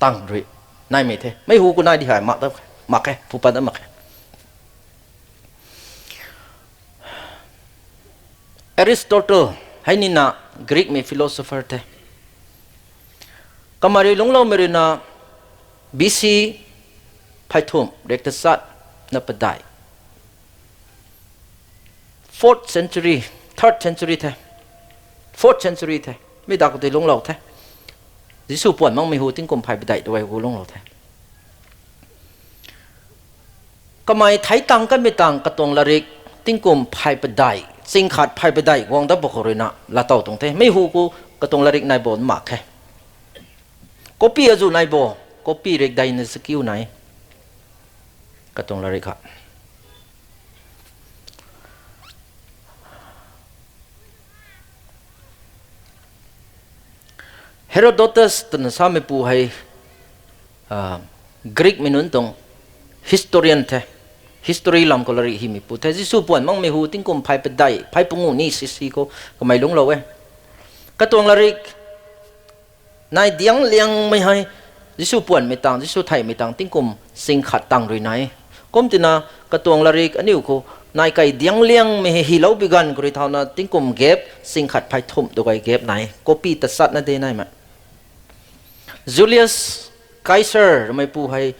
tang rui naimei the. Mei hu khou nai di hei mak ta, mak khe, phu pat ta mak khe. Aristotle, hei nina Greekmei philosopher the. Kamei rui lungcloumei rui na B C pheythumh rek tachatna padeih. Fourth century, third century the. Fourth century the. Mi da khou tei lungclou the. Jisu puan makmei hu tingkum phey padeih tu hei hu lungclou the. Kamei theic tang kanmei tang katuang latrik tingkum phey padeih, chingkhat phey padeih guang dat ba khou rui na laatow tuang the. Mei hu khou katuang latrik nai bo mak khe. Copy azuh nai bo, copy rek deina zakiu nai. Katuang latrik kha. Herodotus twna sameipu hei, Greek mei nunc tuang historian the. History lam khou latrik himeipu the. Jisu puan makmei hu tingkum phay padeih, phay pangu ni sisi khou kamei lungclou e. Katuang latrik nai diang liangmei hei, Jisu puanmei tang, Jisu theihmei tang tingkum sing khat tang rui nai. Kum tina katuang latrik aniu khou nai kai diang liangmei hei hilou bi ganv khou rui thauna tingkum gap sing khat phay thumh tu kai gap nai. Copy tachatna de naimei. Julius Caesar meipu hei,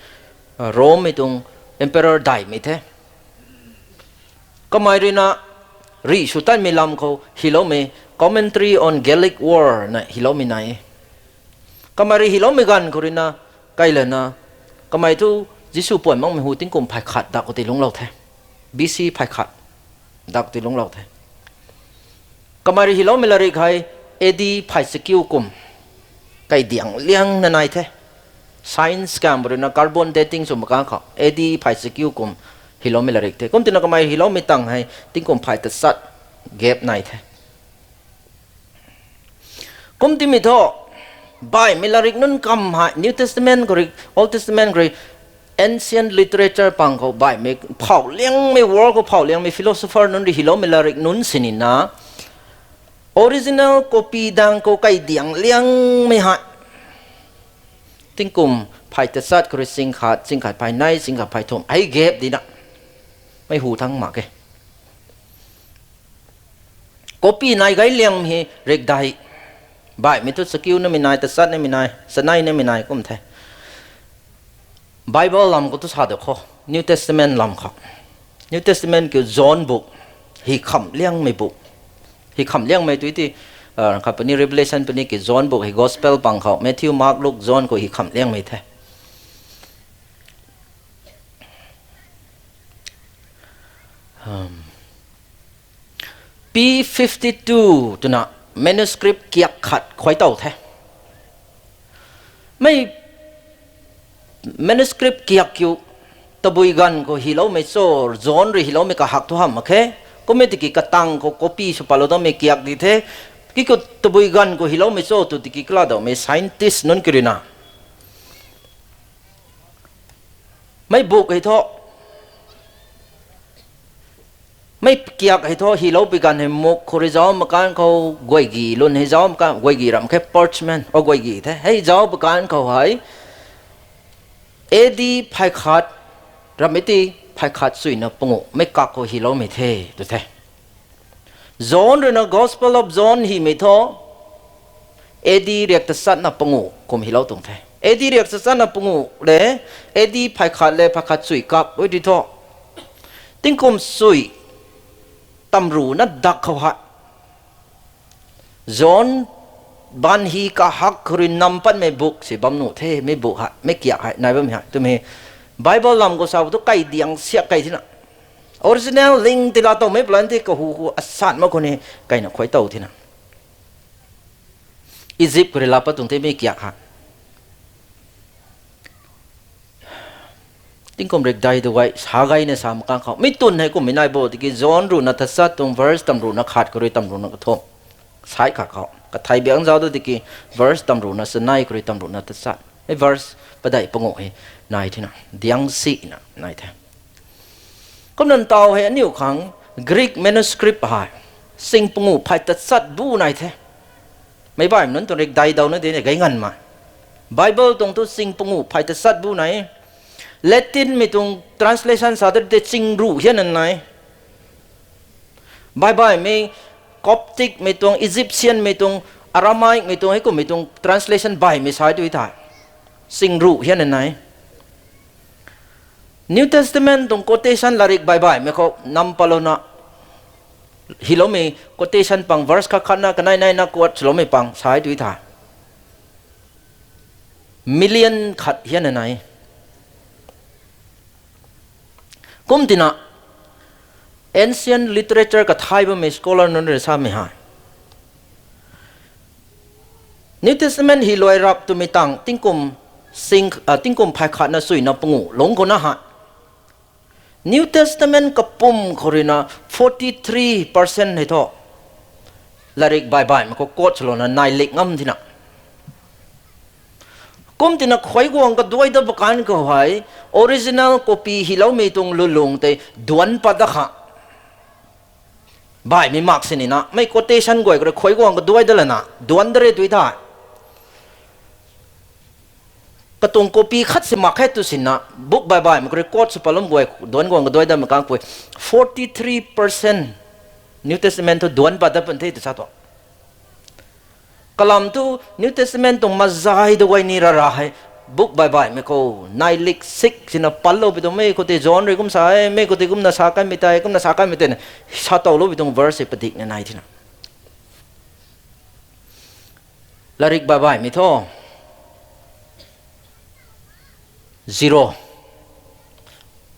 Rome mei tuang emperor daihmei the. Kamei ruina rih sw tanmei lam khou hiloumei Commentary on Gallic War na hiloumei nai. Kamei rui hiloumei ganv khou ruina kailana, kamei thu Jisu puan makmei hu tingkum phay khat dak khou tei lungclou the. B C phay khat dak tei lungclou the. Kamei rui hiloumei latrik hei A D phay chakiu kum kai diang liangna nai the. Science kamv ruina carbon dating sw makang khou A D phay chakiu kum hiloumei latrik the. Kum tina kamei hiloumei tang hei tingkum phay tachat gap nai the. Kum timei thu, baihmei latrik nunc kamv hei New Testament khou rui, Old Testament khou rui, ancient literature pang khou baihmei phauh liangmei, world khou phauh liangmei philosopher nunc rui hiloumei latrik nunc sinina, original copy dang khou kai diang liangmei hei tingkum phay tachat khou rui sing khat, sing khat phay nei, sing khat phay thumh hei gap dina mei hu thang mak e. Copy nai gay liang hei rikdai. Baihmei thu chakiu namei nai, tachat namei nai, chanei namei nai kum the. Bible lam khou tu sa de khou, New Testament lam khou. New Testament kiu John book, hi kham liangmei book. Hi kham liangmei tu ti, khat puni Revelation puni ki John book hi Gospel pang khou, Matthew, Mark, Luke, John khou hi kham liangmei the. P fifty two twna manuscript kiak khat khuay tow the. Mei manuscript kiak kiu tabui ganv khou hiloumei cho, John rui hiloumei kahak thu hamh mak khe. Kummei tiki katang khou copy sw patlou dammei kiak di the. Kiku tabui ganv khou hiloumei cho tw tiki kala dawmei scientist nunc ki ruina mei book hei thu, mei kiak hei thu hilou pi ganv hei muk khou rui zauc makan khou guaygi lun hei zauc makan guaygi ram khe parchment o guaygi the. Hei zauc pi ganv khou hei A D phay khat rammei ti phay khat suina panguh mei kak khou hiloumei the tw the. John ruina Gospel of John himei thu A D riak tachatna panguh kum hilou tuang the. A D riak tachatna panguh le, A D phay khat le phay khat sui kak ui di thu, tingkum sui tamruna dak khou hei John ban hi kahak khou rui nam patmei book si bam nuh the, mei book hei, mei kiak hei nai bammei hei twmei. Bible lam khou sa thu kai diang siak kai thina, original ling tila towmei plan the, kahu hu asan mak khou ni kaina khuay tow thina. Egypt khou rui laa pat tuang the mei kiak hei. Tingkum rikdai tu gay sa gayna sa makan khou mei twn hei kummei nai bo tiki John ruhna tachat tuang verse tamruhna khat khou rui tamruhna kathumh sai khat khou kathai biang zauc tu tiki verse tamruhna chanei khou rui tamruhna tachat hei verse padeih panguh hei nai thina diang sina nai the. Kumna ntaw hei aniu khang Greek manuscript hei sing panguh phay tachat bu nai the. Meic baihmei nunc tuang rikdai dawna di ni gay nganmei. Bible tuang thu sing panguh phay tachat bu nai. Latinmei tuang translation sa ta de chingruh hianna nai. Baih baihmei Copticmei tuang, Egyptianmei tuang, Aramaicmei tuang, heikummei tuang translation baihmei sa tu thei singruh hianna nai. New Testament tuang quotation latrik baih baihmei khou nam patlouna hiloumei quotation pang verse khat khatna kanei neina quote swloumei pang sa tu thei million khat hianna nai. Kum tina ancient literature kathai bammei scholar nunc rui samei hei New Testament hi luai rap twmei tang tingkum sing, tingkum phay khatna suina panguh lungc khouna hei New Testament kapum khou ruina forty three percent hei thu latrik baih baihmei khou quote swlouna nai lik ngam thina. Kum tina khuaiguang kaduai da bakan khou hei original copy hyloumei tuang lulung tei duanc pat da kha. Baihmei mak sinina mei quotation guay khou rui khuaiguang kaduai da lana duanc da re tui tha. Katuang copy khat si mak khe tu sinna, book baih baihmei khou rui quote sw patlum guay duanc guang kaduai da mak kang pui forty three percent New Testament thu duanc pat da pan the tu sa tu. Kalam thu New Testament tuang mazai da guay ni rara hei book baih baihmei khou nai lik sik sina patlou pi tuang mei khou tei John rui kum sa e, mei khou tei kumna sa kanmei tei, kumna sa kanmei tei na sa towlou pi tuang verse hei padikna nai thina. Latrik baih baihmei thu zero.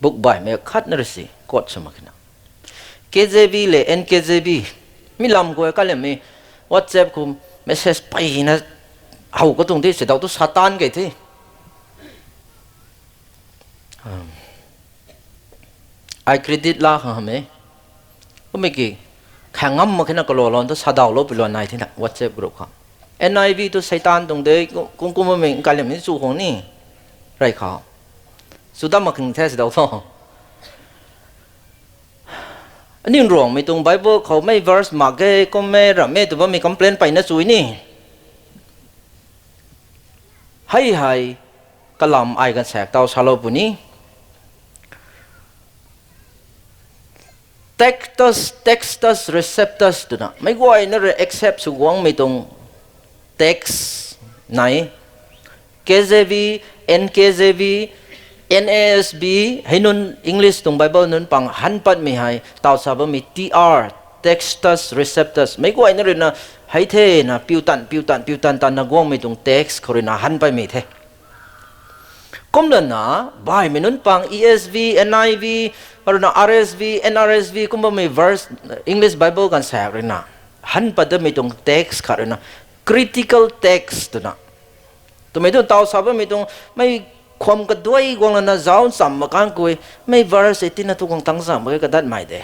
Book baihmei khatna rui si quote sw mak khe na. K J V le N K J V. Mi lam khou e kalemei WhatsApp khou message peyna how katuang di si daw tu Satan kei the. Ai credit la khang hamh e. Kummei ki kha ngam mak khe na kalou lou tu sa dawlou pi lou nai thina WhatsApp group khou. N I V tu Satan tuang de, kum kum mei kalemei chu khang ni. Rey khou. Chu dam mak khang the si daw tho. Aniu Ruangmei tuang Bible khou mei verse mak ge, kum e, ram e tw bammei complain peyna chui ni. Hei hei kalam ai ganv saek taw salou puni. Textus, textus receptus twna meic guayna rui accept sw guangmei tuang text nai. K J V, N K J V, N A S B, hei nunc English tuang Bible nunc pang han patmei hei taw sa bammei T R, textus receptus meic guayna ruina hei thena piu tan piu tan piu tan tanna guangmei tuang text khou ruina han patmei the. Kumlana baihmei nunc pang E S V, N I V, ruina R S V, N R S V kum bammei verse English Bible ganv saek ruina han pat damei tuang text khat ruina critical text twna twmei tu taw sa bammei tuang mei khwam kaduai guang lana zauc ncham mak kang kui mei verse e tina tu guang tang zam mak ge kadatmei de.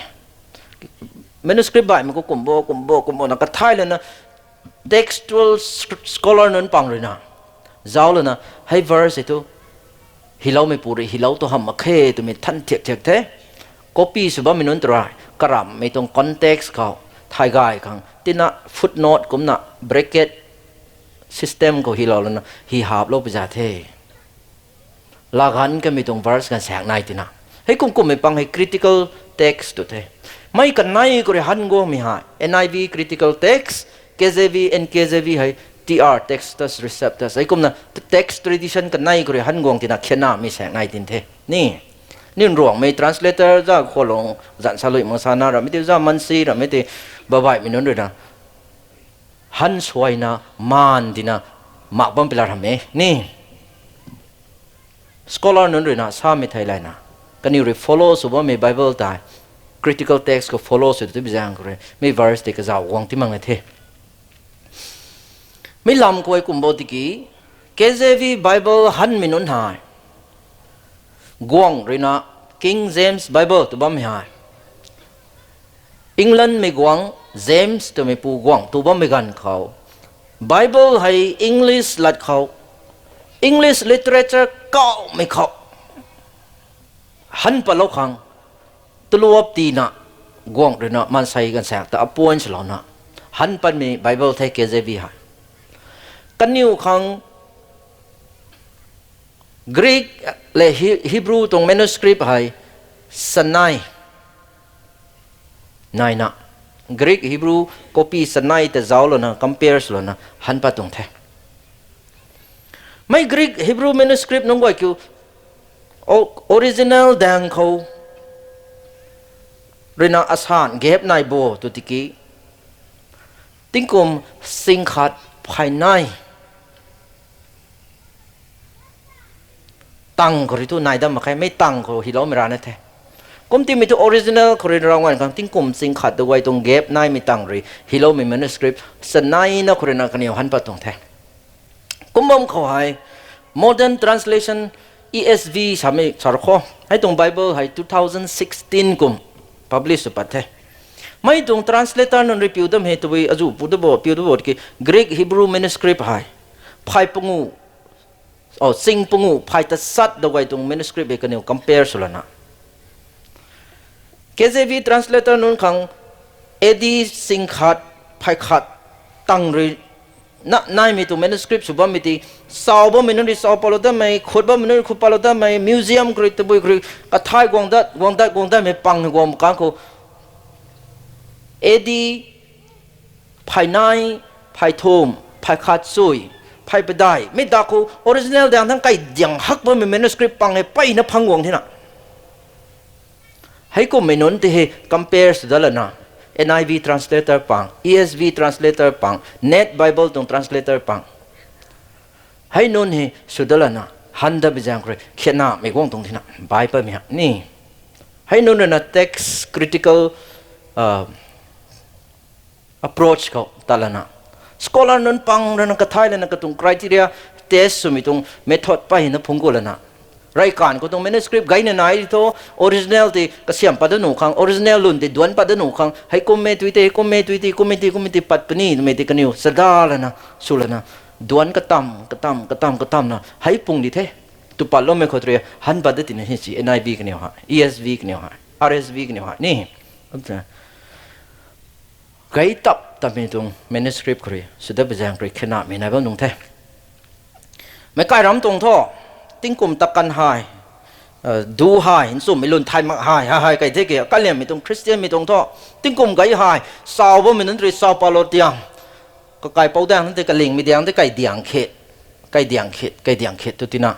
Manuscript baihmei khou kum bo kum bo kum bo na kathai lana textual scholar nunc pang ruina zauc lana hei verse e tu hyloumeipu rui hylou tu hamh mak khe twmei than thiak thiak the. Copy sw bammei nunc tw rui karammei tuang context khou thay gay khang tina footnote kumna bracket system khou hylou lana hy haplou pi za the. Laaganv kamei tuang verse ganv saek nai tina. Hei kum kummei pang hei critical text tw the. Mei kanei khou rui han guangmei hei N I V critical text, K J V, N K J V hei T R textus receptus. Hei kumna text tradition kanei khou rui han guang tina khyannamei saek nai tin the. Ni, Aniu Ruangmei translator za kholung zan salui mak sana ramei ti za mansi ramei ti baihmei nunc ruina han suaina maan dina mak bam pilar hamh e ni. Scholar nunc ruina samei thei layna kaniw rui follow sw bammei Bible tei critical text khou follow sw tu bi zaeng khou rui mei verse tei kazauh guang ti mak na the. Mi lam khou e kum bo tiki K J V Bible hanmei nunc hei guang ruina King James Bible tw bammei hei Englandmei guang James twmeipu guang tu bammei ganv khou Bible hei English lat khou English literature kauhmei khou han patlou khang tuluap tina guang ruina maansei ganv saek ta appoint swlouna han patmei Bible the K J V hei. Kaniw khang Greek le He- Hebrew tuang manuscript hei chanei naina Greek Hebrew copy chanei ta zauc lana compare swlouna han pat tuang the. Mei Greek Hebrew manuscript nunc guay kiu o- original daeng khou ruina asan gap nai bo tw tiki tingkum sing khat phay nai tang khou rui thu nai dam mak khe, mei tang khou hyloumei rana the. Kumtimei thu original khou rui rau nganv khang tingkum sing khat da guay tuang gap naimei tang rui hyloumei manuscript chaneina khou ruina kaniw han pat tuang the. Kum bam khou hei modern translation E S V samei sa ru kho. Hei tuang Bible hei two thousand sixteen kum publish sw pat the. Mei tuang translator nunc rui piu dam hei tabui azu pu da bo, piu da bo ki Greek Hebrew manuscript hei. Phay pangu, oh, sing pangu, phay ta sat da guay tuang manuscript hei kaniw compare sw lana. K J V translator nunc khang A D sing khat, phay khat tang rui na naimei tuang manuscript sw bammei ti, sau bammei nunc rui sau palou damei, khut bammei nunc rui khut palou damei, museum khou rui, tabui khou rui, kathai guang dat, guang dat, guang datmei pang hei guang kang khou, A D phay nai, phay thum, phay khat sui, phay padeih, mi da khou original dang thang kai diang hak bammei manuscript pang hei peyna phang guang thina. Heikummei nunc ti hei compare sw dat lana, N I V translator pang, E S V translator pang, Net Bible tuang translator pang. Hei nunc hei sw dat lana, han datmei zaeng khou rui, khianamei guang tuang thina, bai patmei ha ni. Hei nunc rui na text critical, uh, approach khou ta lana. Scholar nunc pang rui na kathai lana katuang criteria test swmei tuang method peyna phungc gu lana. Reykan khou tuang manuscript gayna nai thu, original ti kasiam pat da nuh khang, original lun ti duanc pat da nuh khang, hei kummei tui tei, kummei tui tei, kummei tei, kummei tei pat puni, twmei ti kaniw chada lana, sw lana. Duanc katam, katam, katam, katamna, hei pung di the. Tu patloumei khou tei rui, han pat da tina hei si, N I V kaniw hei, E S V kaniw hei, R S V kaniw hei, ni. Gay tap tapmei tuang manuscript khou rui, sw dat pui zaeng khou rui, khianamei nai bam nung the. Meic kai ram tuang thu, tingkum takan hei, uh, du hei, nchumhmei lun thay mak hei, hei, hei, kai the ki, kaliammei tuang Christianmei tuang thu, tingkum gay hei, sau bammei nunc rui sau palou tiang, kakaipouc daeng nunc tei kalingmei daeng tei kai diang khit, kai diang khit, kai diang khit tu tina.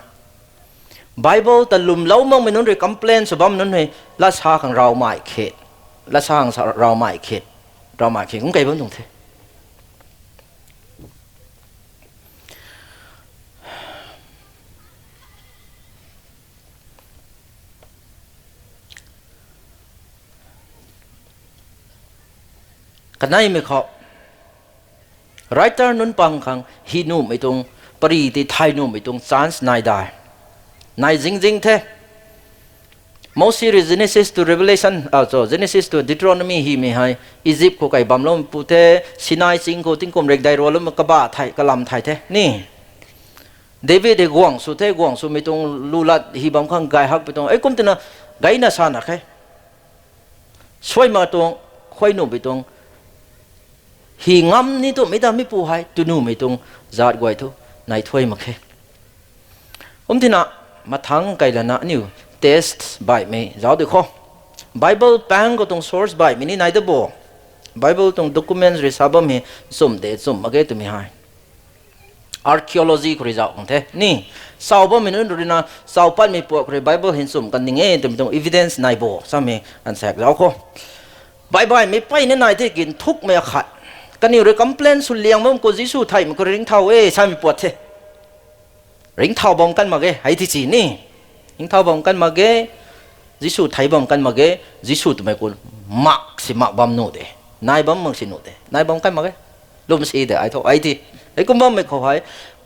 Bible ta lwmlou makmei nunc rui complain sw bam nunc hei, lat sa khang raumei khit, lat sa khang sa-, raumei khit, raumei khit, kum kai bam tuang the. Kaneimei khou, writer nunc pang khang hi nuhmei tuang, pary ti thay nuhmei tuang chance nai dai. Nai zing zing the. Mosi rui Genesis to Revelation, ah, so, Genesis to Deuteronomy himei hei, Egypt khou kai bamlou pu the, Sinai ching khou tingkum rekdai rualoumei kabah thei, kalam thei the, ni. David hei guang sw the, guang swmei tuang lu lat hi bam khang gay hakpui tuang, ei kum tina gayna sana khe. Suai mak tuang, khuay nuhmei tuang, hi ngam ni tu mi ta mi pu hei, tu nuhmei tuang, zat guay thu, nai thuay mak khe. Kum tina, mathang kai lana aniu test baihmei zauc di kho. Bible pang khou tuang source baihmei ni nai da bo. Bible tuang documents rui sa bammei chum de chum mak ge twmei hei. Archaeology khou rui zauc khang the ni. Sau bammei nunc rui na, sau patmei puak khou rui Bible hei nchum kan ning e twmei tuang evidence nai bo samei ansaek zauc kho. Baih baihmei peyna nai the ki nthukmei akhat. Kaniw rui complain sw liang bam khou Jisu theihmei khou rui ringcthau e samei puat the. Ringcthau bam kan mak ge, hei ti si ni. Ringcthau bam kan mak ge, Jisu thei bam kan mak ge, Jisu twmei khou mak si mak bam nuh de. Nai bam mak si nuh de. Nai bam kan mak ge. Lwm si de, ai thu, ai ti. Hei kum bammei khou hei,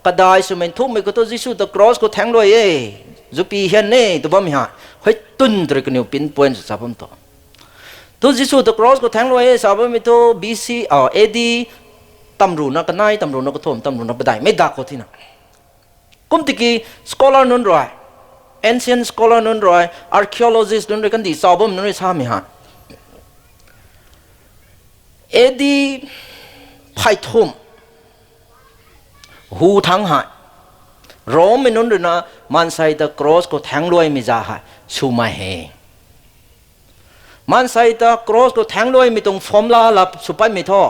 kadai swmei nthukmei khou tu Jisu ta cross khou thaengc luai e. Zupi hian e, tw bammei hei. Hei tun tw rui kaniw pinpoint sw sa bam tu. Tu Jisu ta cross khou thaengc luai e, sa bammei tu B C, ah, A D, tamruna kanei, tamruna kathumh, tamruna padeih, mei dak khou thina. Kum tiki scholar nunc rui, ancient scholar nunc rui, archaeologist nunc rui, kandih chau bam nunc rui samei hei, A D phay thumh hu thangc hei, Rommei nunc rui na maansei ta cross khou thaengc luaimei za hei swmei he. Maansei ta cross khou thaengc luaimei tuang formula la sw patmei thu,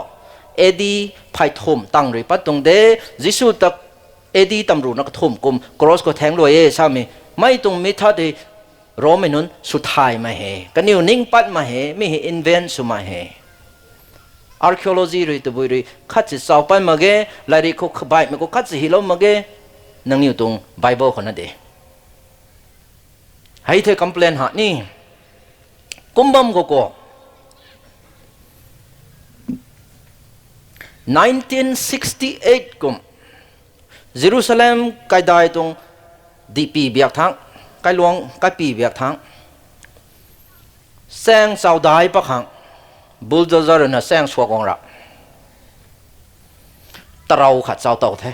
A D phay thumh tang rui pat tuang de, Jisu ta A D tamruna kathumh kum cross khou thaengc luai e samei, mei tuang method hei Rommei nunc sw thaymei he, kaniw ning patmei he, mi hei invent swmei he. Archaeology rui tabui rui khat si chau pat mak ge, lairik khou khabaihmei khou khat si hilou mak ge, nangniw tuang Bible khou na de. Hei the complain ha ni. Kum bam khou khou, nineteen sixty-eight kum, Jerusalem kaidai tuang dihpui biak thangc, kailuang kaipi biak thangc, saeng chau dai pakhang, bulldozer na saeng suak guang ra, tarou khat chau tow the.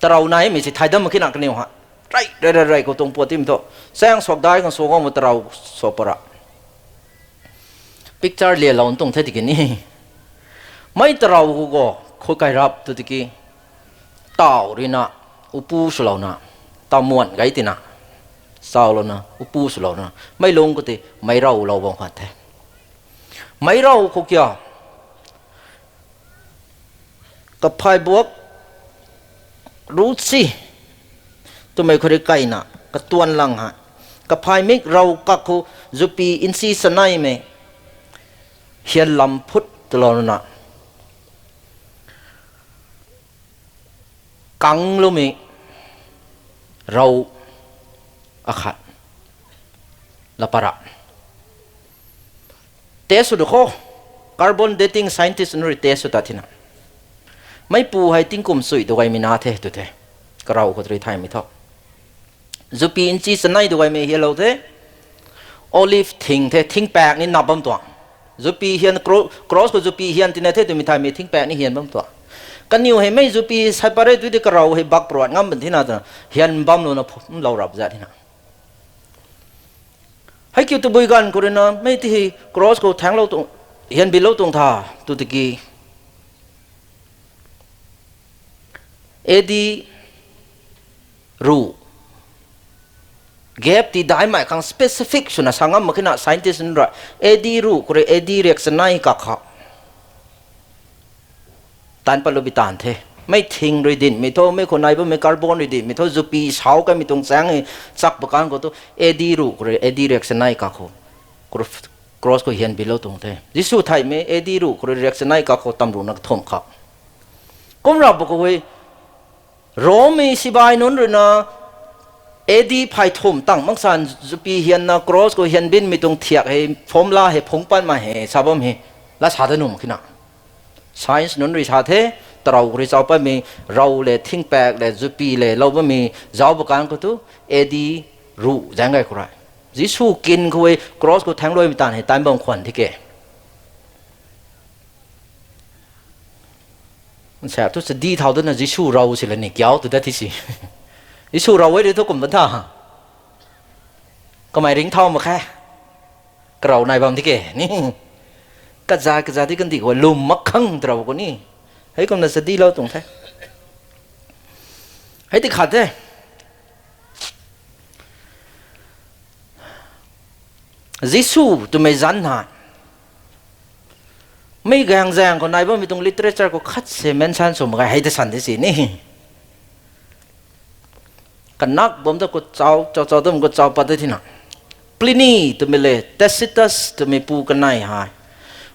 Tarou naimei si thay dam mak khe na kaniw ha. Rey rey rey rey khou tuang puat tim thu, saeng suak dai khang suak guang ma tarou suak pa ra. Picture lialou tuang the tiki ni. Mei tarou khou go, khou kai rap tu tiki, taw ruina, upu swlouna, taw muan gay tina, chaulouna, upu swlouna, mei lung khou ti, meic rou lou bam khat the. Meic rou khou kia, kaphay buak, ruc si, twmei khou rui kaina, katuan lang ha. Kaphay mik rou kak khou, zupi inchi chaneimei, hian lam phut twlouna, kangloumei rou akhat la pa ra. Test sw du kho, carbon dating scientist nunc rui test sw ta thina. Meipu hei tingkum sui du gaymei na the tu the. Karou khou rui thaymei thu, zupi inchi chanei du gaymei hialou the. Olive thing the, thingpaek ni nap bam tuang. Zupi hian, cro-, cross khou zupi hian tina the twmei thaymei thingpaek ni hian bam tuang. Kaniw hei mei zupi sai pat re tu di karou hei bak pruat ngam ban thina twna hian bamlouna phumlou rap zat thina. Hei kiu tabui ganv khou ruina mei ti hei cross khou thaenglou tuang, hian bilou tuang tha, tu tiki, A D ruh, gap ti daimei khang specific swna sa ngam mak khe na scientist nunc rui, A D ruh khou rui A D riak chanei kak khou taanc patlou bi taanv the. Mei thing rui dinmei thu, mei khou nai bammei carbon rui dinmei thu, zupi sau kaimei tuang chaeng e, chak pa kan khou tu, A D ruh khou rui A D riak chanei kak khou, cross khou hian bilou tuang the. Jisu theihmei A D ruh khou rui riak chanei kak khou tamruhna kathumh khou. Kum rap khou hei, Rommei sibai nunc ruina A D phay thumh tang maksan zupi hianna cross khou hian binmei tuang thiak hei formula hei phungc patmei hei sa bam hei, la sa da nuh mak khe na. Science nunc rui sa the, tarou khou rui chau patmei, rou le, thingpaek le, zupi le lou bammei zauc pa kan khou tu, A D ruh zaeng gay khou rui, Jisu kin khou hei cross khou thaengluaimei taanv hei taanc bam khwan the ke. Nsa thu chadi thau dana Jisu rou si la ni kiau tu dat thi si. Jisu rou e rui thu kum ban tha. Kamei ringcthau mak khe. Karou nai bam di ke ni. Kaza kaza di kandih khou lwm mak khang tarou khou ni. Hei kumna chadilou tuang the. Hei ti khat the. Jisu twmei zanc ha. Mei gaeng zaeng khou nai bammei tuang literature khou khat se mention sw mak ge hei ta san di si ni. Kanak bam ta khou chau, chau, chau dam khou chau pat de thina. Pliny twmei le Tacitus twmei pu kanei hei,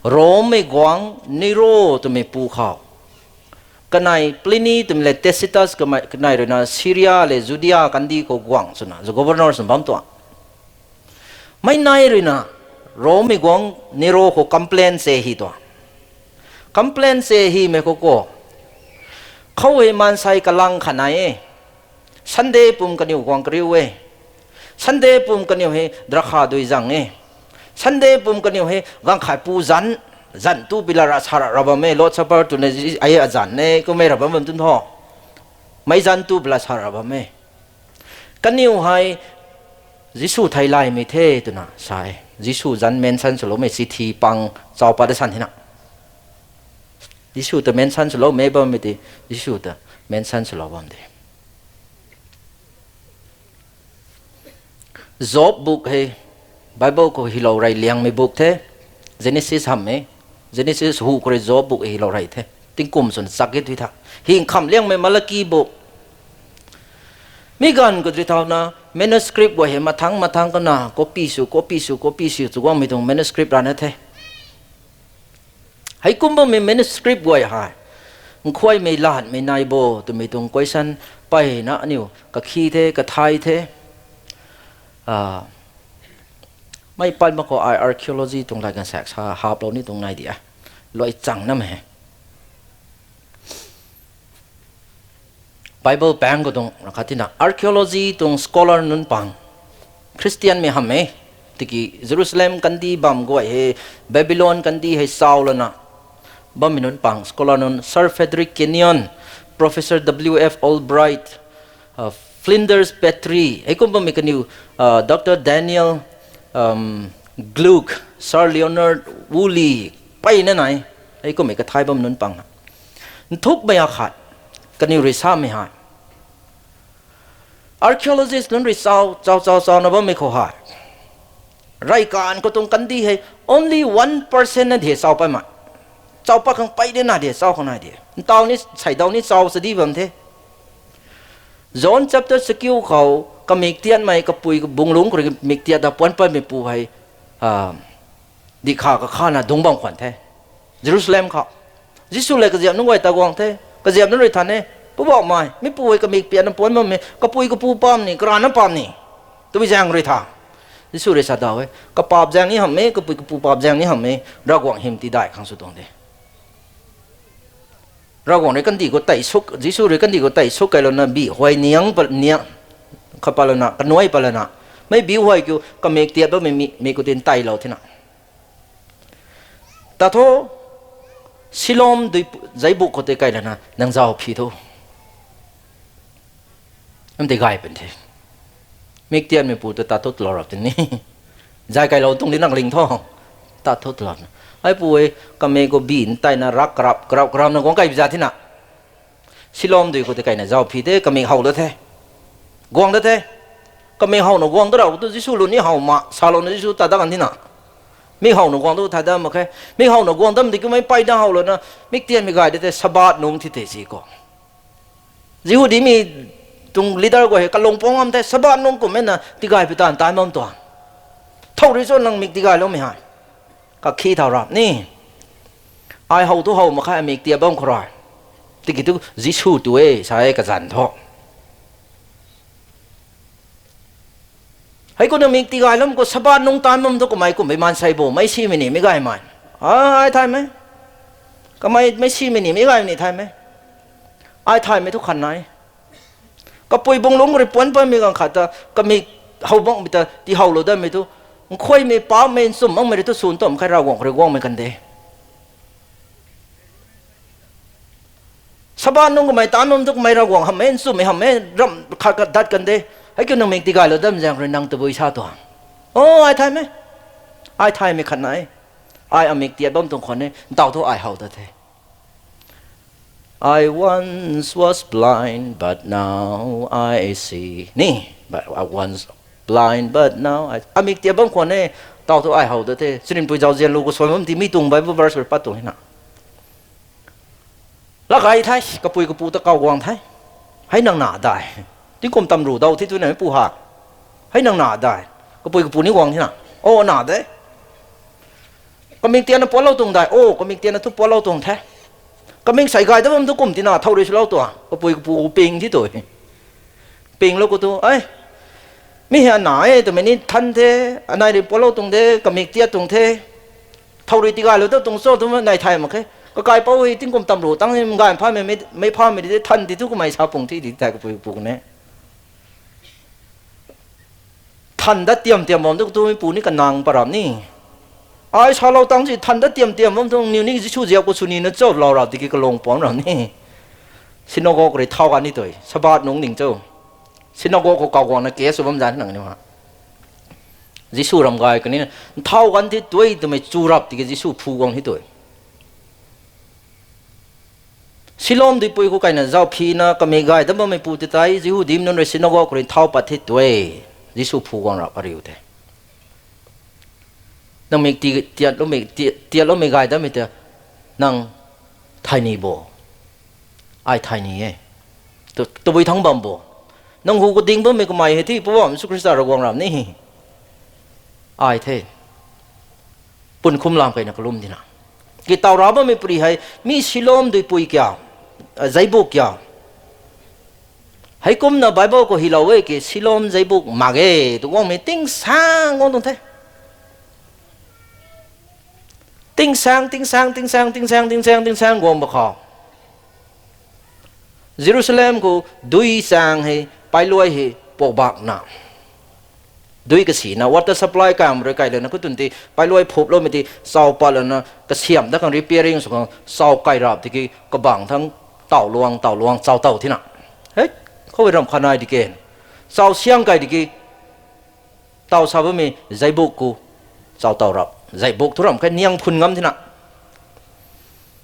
Rommei guangc Nero twmei pu khou. Kanei Pliny twmei le Tacitus kamei, kanei ruina Syria le Judea kandih khou guangc swna, governor swna bam tuang. Mei nai ruina, Rommei guangc Nero khou complain se hi tuang. Complain se himei khou khou, khou hei maansei kalang khat nai e. Sunday pum kaniw guang kariu e. Sunday pum kaniw hei drakha dui zang e. Sunday pum kaniw hei ganv khat pu zanc, zanc tu pila ra sa ra ra bam e, Lord's Supper twna ai azanc e, kummei ra bam bam tun tho. Mei zanc tu pila sa ra bam e. Kaniw hei Jisu theilaymei the twna sa e. Jisu zanc mention swloumei chithi pang chau pat da san thina. Jisu ta mention swloumei bammei ti, Jisu ta mention swlou bam de. Job book hei, Bible khou hilou rey liangmei book the, Genesis hamhmei, Genesis hu khou rui Job book hilou rey the, tingkum swna chak e tui tha. Hing kham liangmei Malaki book. Mi ganv khou tui thauna manuscript guay hei mathang mathang kana copy sw, copy sw, copy sw, sw guangmei tuang manuscript rana the. Heikum bammei manuscript guay hei, nkhuaimei lanmei nai bo twmei tuang question peyna aniu kakhi the, kathai the. Mei pat mak khou ai archaeology tuang lat ganvsaekc sa haplou ni tuang nai di e. Luai chang namei he. Bible pang khou tuang rakha tina archaeology tuang scholar nunc pang, Christianmei hamh e, tiki Jerusalem kandih bam guay hei, Babylon kandih hei sau lana bammei nunc pang scholar nunc, Sir Frederick Kenyon, Professor W F Albright, Flinders Petrie, heikum bammei kaniw, Doctor Daniel Gluck, Sir Leonard Woolley, peyna nai, heikummei kathai bam nunc pang nthukmei akhat kaniw rui samei hei, archaeologist nunc rui sau sau sau sau na bammei khou hei, reykaanv khou tuang kandih hei only one percent na de sau paymei, sau pat khang pey de na de, sau khang nai de, ntaw ni seidau ni sau sadi bam the. John chapter chakiu khou kamik tiatmei kapui bunglungc khou rui kamik tiat ta puan patmeipu hei dihkha kakhana dungc bam khwan the. Jerusalem khou Jisu lev kaziap nunc guay ta guang the. Kaziap nunc rui than e, Poubauhmei, mipu hei kamik piatna puan bammei kapui kapu pam ni karana pam ni, twbi zaeng rui tha. Jisu rui sa daw e, kapaap zaeng ni hamh e, kapui kapu paap zaeng ni hamh e, Ravguangc hym tidai khang sw tuang de. Ravguangc rui kandih khou tei suk, Jisu rui kandih khou tei suk kailouna bih huay niang, niang khat patlouna kanuai patlouna, mei bih huay kiu kamik tiat bammei mi khou tin teilou thena, ta thu, Siloam dui, zeibuh khou tei kailouna nang zau phi thu, am tei gay pun the. Mik tiatmeipu ta ta thu tlou rap tini, zay kailou tuang di nang ling thu, ta thu tlou. Aipu e, kamik khou bih nteyna rak karap karap karamna guang kaibi za thena, Siloam dui khou tei kaina zau phi the, kamik how da the, guang da the. Kamik howna guang da rau tu Jisu lu ni how ma salouna Jisu ta dat kan thena, mik howna guang da thay da mak khe. Mik howna guang dam di kumei peyna howlouna mik tiatmei gay da the, Sabbath nungc thi tei si khou Jihudimei tuang leader guay hei kalung pang ngam the, Sabbath nungc kumhmei na tigay pi taanv tan bam tuang, thow rui cho nang mik tigayloumei hei, kakhi thau rap ni, ai how thu how mak khe, amik tiat bam khou rui, tiki thu Jisu tu e sa e kazanc thu. Hei khou na mik tigayloumei khou Sabbath nungc tan bam thu kamei kumhmei maansei bo, meic simei nimei gaymei, ai thaymei, kamei meic simei nimei gaymei ni thaymei, ai thaymei thu khan nai. Kapui bunglungc rui puan patmei ganv khat ta kamik how bakmei ta tihowlou datmei thu, nkhuaymei paapmei nchumh makmei rui thu swn tumh khe, Ravguangc khou rui guangmei kan de. Sabbath nungc kamei tan bam thu kamei Ravguangc hamhmei nchumhmei hamhmei ramh khat khat dat kan de. Hei kiu nang mik tigaylou dam zaeng rui nang tabui sa tuang. O, ai thaymei, ai thaymei khat nai. Ai amik tiat bam tuang khwan e, ntaw thu ai how ta the. I once was blind, but now I see. Ni, but I once blind, but now I, amik tiat bam khwan e, ntaw thu ai how ta the. Srinpui zauzian lu khou suan bam ti mi tuang Bible verse rui pat tuang hina. Lak gay the, kapui kapu ta kaw guang the. Hei nang na dai. Tingkum tamru daw thi twna pu ha. Hei nang na dai. Kapui kapu ni guang thina, o, na de. Kamik tiatna puatlou tuang dai. O, kamik tiatna thu puatlou tuang the. Kamik sei gay dat bam thu kum tina thow rui swlou tuang. Kapui kapu ping thi tu. Pinglou khou tu, ai, mi hei ana e twmei ni than the, anei rui puatlou tuang de, kamik tiat tuang the. Thow rui tigaylou dat tuang cho twmei nai thay mak khe. Kakaipouc hei tingkum tamru tang hei gay phamei, mei phamei di than di thu kamei sa pung thi di tei kapui kapu ne. Than dat tiam tiam bam tu tumei pu ni kanang pat ram ni. Ai salou tang si than dat tiam tiam bam tu niw ni Jisu ziap khou sw nina cho lou rap tiki kalung pam ram ni. Synagogue rui thau kan ni tui, Sabbath nungc ding cho. Synagogue khou kaw guangna ke sw bam zan nang ni ma. Jisu ram gay kanina, nthau kan thi tui twmei chu rap tiki Jisu phu guang thi tui. Siloam duipui khou kaina zauphina kamei gay dam bammeipu ti tei, Jihudimei nunc rui synagogue khou rui nthau pat thi tui. Jisu phu guang rap ariu the. Nang mik ti, tiatloumei, ti, tiatloumei gay dammei ta, nang thay ni bo. Ai thay ni e. Tu, tabui thangc bam bo. Nang hu khou ding bammei kamei hei thi, Poubauhmei Jisu Khrista Ravguanc ram ni. Ai the. Pun khum lam keyna kalum dina. Ki tau ra bammei pary hei, mi Siloam duipui kia, a, zeibuh kia. Heikumna Bible khou hylou e ki Siloam zeibuh mak ge, tu guangmei tingsaeng guang tuang the. Tingsaeng, tingsaeng, tingsaeng, tingsaeng, tingsaeng, tingsaeng guang ba khou. Jerusalem khou dui chaeng hei, pailuai hei, pobakna. Dui kasina, water supply kam rui kai lana khou tun ti, pailuai phuploumei ti, chau pat lana, kasiam dat khang repairing sw khang, chau kai rap tiki, kabang thang, taw luang, taw luang, chau taw thina. Hei, khou ram khanai di ke. Chau siang kai tiki, taw sa bammei, zeibuk khou, chau taw rap. Zeibuk thu ram khe niang phun ngam thina.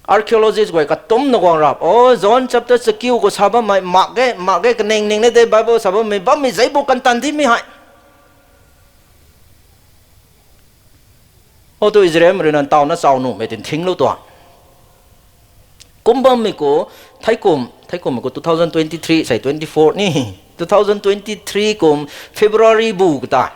Archaeologist guay katumna guang rap. O, John chapter chakiu khou sa bammei, mak ge, mak ge, kaning ning ne de Bible sa bammei, bammei zeibuk kan tan dimei hei. O tu Israel rui na taw na chau nuhmei tin thinglou tuang. Kum bammei khou, theikum, theikum khou two thousand twenty-three, sei twenty-four ni. Two thousand twenty-three kum February bu kata.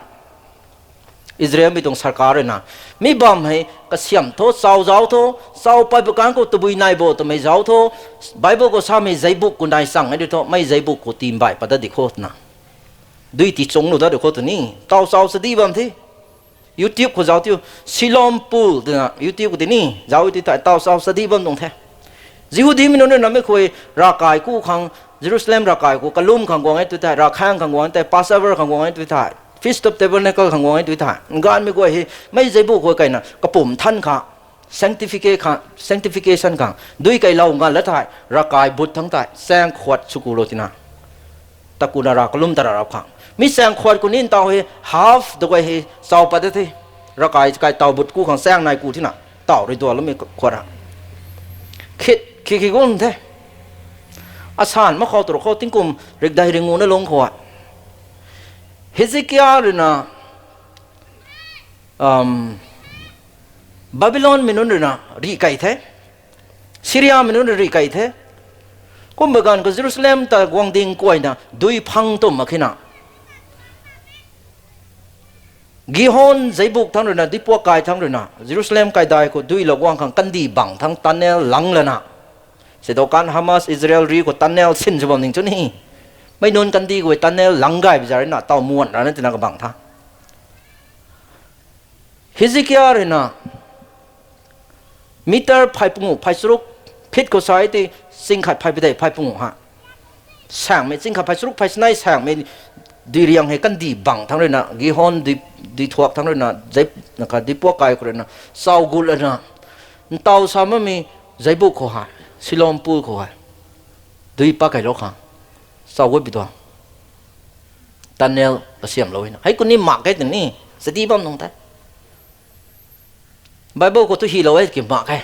Israel mei tuang sarkar rui na. Mi bam hei, kasiam tho, chau zauc tho, chau pat bu kang khou tabui nai bo twmei zauc tho, Bible khou samei zeibuk khou nai chang e di tho, mei zeibuk khou timbai pat dat di kho twna. Dui ti chung nu dat di kho tw ni, taw chau sa di bam the. YouTube khou zauc tiu, Siloam Pool twna, YouTube khou ti ni, zauc ti thei, taw chau sa di bam tuang the. Jihudimei nunc rui na mi khui, ravkai ku khang, Jerusalem ravkai khou, kalum khang guang e tw thei, ravkhang khang guang e tw thei, Passover khang guang e tw thei, Feast of Tabernacle khang guang e tw thei. Nganvmei guay hei, mei zeibuk khou kaina, kapum than kha, sanctifica-, kha, sanctification khang, dui kailou ngan la thei, ravkai but thang thei, chaeng khuat sw kulou tina. Takuna rav kalum tara rap khang. Mi chaeng khuat khou ni ntaw hei, half da guay hei, chau pat de the. Ravkai kai taw but ku khang chaeng nai ku thina. Taw rui dualoumei khuat ra. Khit, khit, khit gun the. Asan mak khou tu khou tingkum rikdei ringu na lung khou a. Hezekiah rui na, um, Babylon mei nunc rui na rih kei the. Syria mei nunc rui rih kei the. Kumba ganv khou Jerusalem ta guang ding kuayna dui phang tum mak khe na. Gihon zeibuk thang rui na, duipuak kai thang rui na, Jerusalem kaidai khou duilou guang khang kandih bang thang tunnel lang lana. Sidou kan Hamas Israel rih khou tunnel sin sw bam ning chu ni. Mei nunc kandih guay tunnel lang gay bi za rui na, taw muan rana tina kabang tha. Hezekiah rui na, meter phay pungu, phay charuk, feet khou sa e ti, ching khat phay padeih, phay pungu ha. Saengmei, ching khat phay charuk, phay chanei saengmei, dui riang hei kandih bang thang rui na, Gihon dui, dui thuak thang rui na, zai, na kha, duipuak kai khou rui na, chau gut lana, ntaw sa mamei, zeibuk khou hei, Siloam Pool khou hei, dui pa kailou khang, chau gut bi tuang. Tunnel kasiamlou e na. Hei kuni mak khe tini, study bam nung the. Bible khou tu hilou e ki mak khe.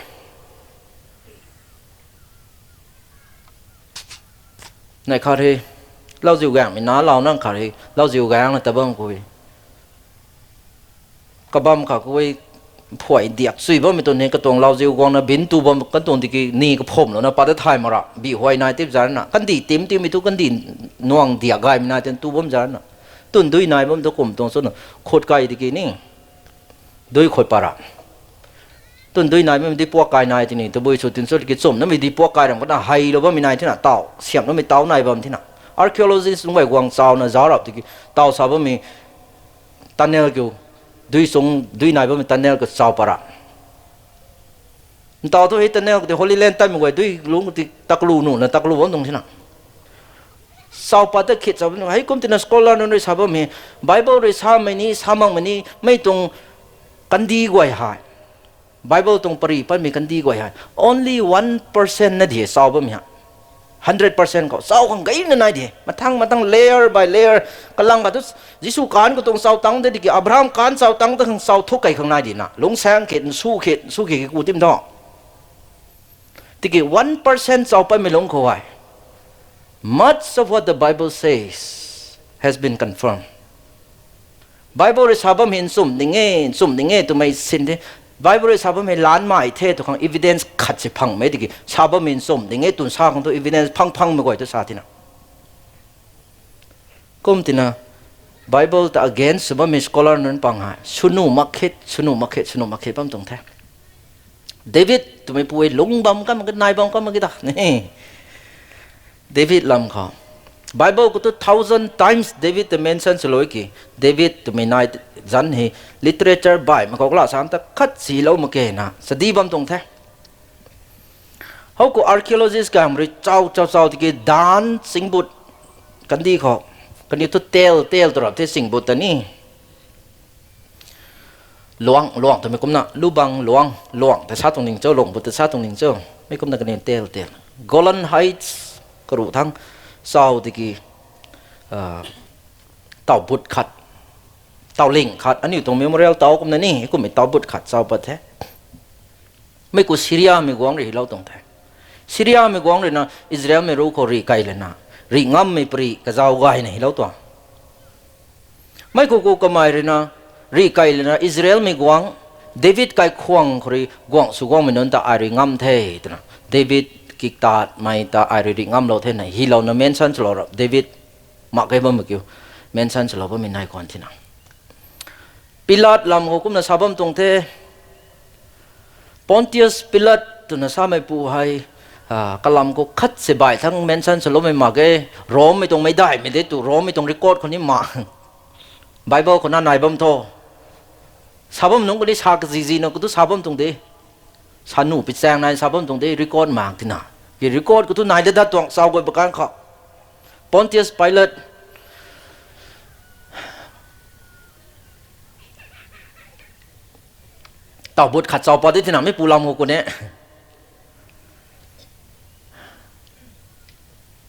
Nai khat hei, lauziu gaengmei na lau nang khat hei, lauziu gaeng na ta bam khou e. Kabam kha khou e, phuay diak chui bammei tuang ni katuang lauziu guangna bin tu bam kan tuang tiki ni kaphumlouna pat ta thay mak ra, bi huay nai tip zan na. Kandih tim timmei tu kandih nuang diak gaymei nai tin tu bam zan na. Tun dui nai bam tu kum tuang chuna khut kai tiki ni. Dui khut pat ra. Tun dui nai bammei duipuak kai nai tini, tabui sw tin sw tiki chumnamei duipuak kai ram kana heilou bammei nai thina taw, siamnamei taw nai bam thina. Archaeologist nunc guay guang chauna zauc rap tiki, taw sa bammei tunnel kiu, dui chung, dui nai bammei tunnel kiu chau pat ra. Ntaw thu hei tunnel khou ti Holy Land tatmei guay dui lungc khou ti taklu nuhna taklu bam tuang thina. Chau pat ta khit chau bam tuang. Hei kum tina scholar nunc rui sa bammei, Bible rui samei ni, sa makmei ni, mei tuang kandih guay hei. Bible tuang pary patmei kandih guay hei. Only one percent na di e chau bammei hei. Hundred percent khou chau khang gayna nai di e. Mathang, mathang layer by layer. Kalang kha tu Jisu kan khou tuang chau tang de tiki Abraham kan chau tang ta khang chau thuk kei khang nai di na. Lungcsaeng khit, nsu khit, nsu khit ki ku tim tho. Tiki one percent chau patmei lungc khou hei. Much of what the Bible says has been confirmed. Bible rui sa bammei nchum ding e, nchum ding e twmei sin the. Bible rui sa bammei lan mai the tw khang evidence khat si phangmei tiki sa bammei nchum ding e twn sa khang tu evidence phang phangmei guay tu sa tina. Kum tina, Bible ta against sw bammei scholar nunc pang hei, swnu mak khit, swnu mak khit, swnu mak khit bam tuang the. David twmei pu e lung bam kam, nai bam kam ki ta ni. David lam khou. Bible khou tu thousand times David ta mention swlou ki. David twmei nai zan hei literature baihmei khou kala san ta khat silou mak khe na. Study bam tuang the. How khou archaeologist kamv rui chau chau chau tiki dan singbut kandih khou, kaniw thu tel tel tu rap the singbut ta ni. Luang, luang twmei kumna, lubang luang, luang ta sa tuang ning cho, luang but ta sa tuang ning cho. Mi kumna kaniw tel tel. Golan Heights karuh thang chau tiki, tau but khat, tau ling khat, aniu tuang memorial tau kumna ni, kummei tau but khat chau pat the. Mi khou Syriamei guangc rui hilou tuang the. Syriamei guangc rui na Israelmei ru khou rih kei lana, rih ngammei pari kazau gayna hilou tuang. Mi khou khou kamei rui na, rih kei lana Israelmei guangc, David kaikhwang khou rui guangc sw guangmei nunc ta ai rui ngam the twna, David kiktatmei ta ai rui rih ngamlou thena hilouna mention swlou rap, David mak ge bammei kiu, mention swlou bammei nai khwan thina. Pilat lam khou kumna sa bam tuang the. Pontius Pilat twna samei pu hei, kalam khou khat se bai thang mention swloumei mak ge, Rommei tuang meicdaihmei de tu, Rommei tuang record khou ni mak. Bible khou na nai bam tho. Sa bam nunc khou ni sa kazizina khou tu sa bam tuang de. Sa nu pichaeng nai sa bam tuang de, record mak tina. Ki record khou tu nai dat dat tuang chau guay bakan khou. Pontius Pilat tau but khat chau pat de tina, mi pu lam khou ku ne.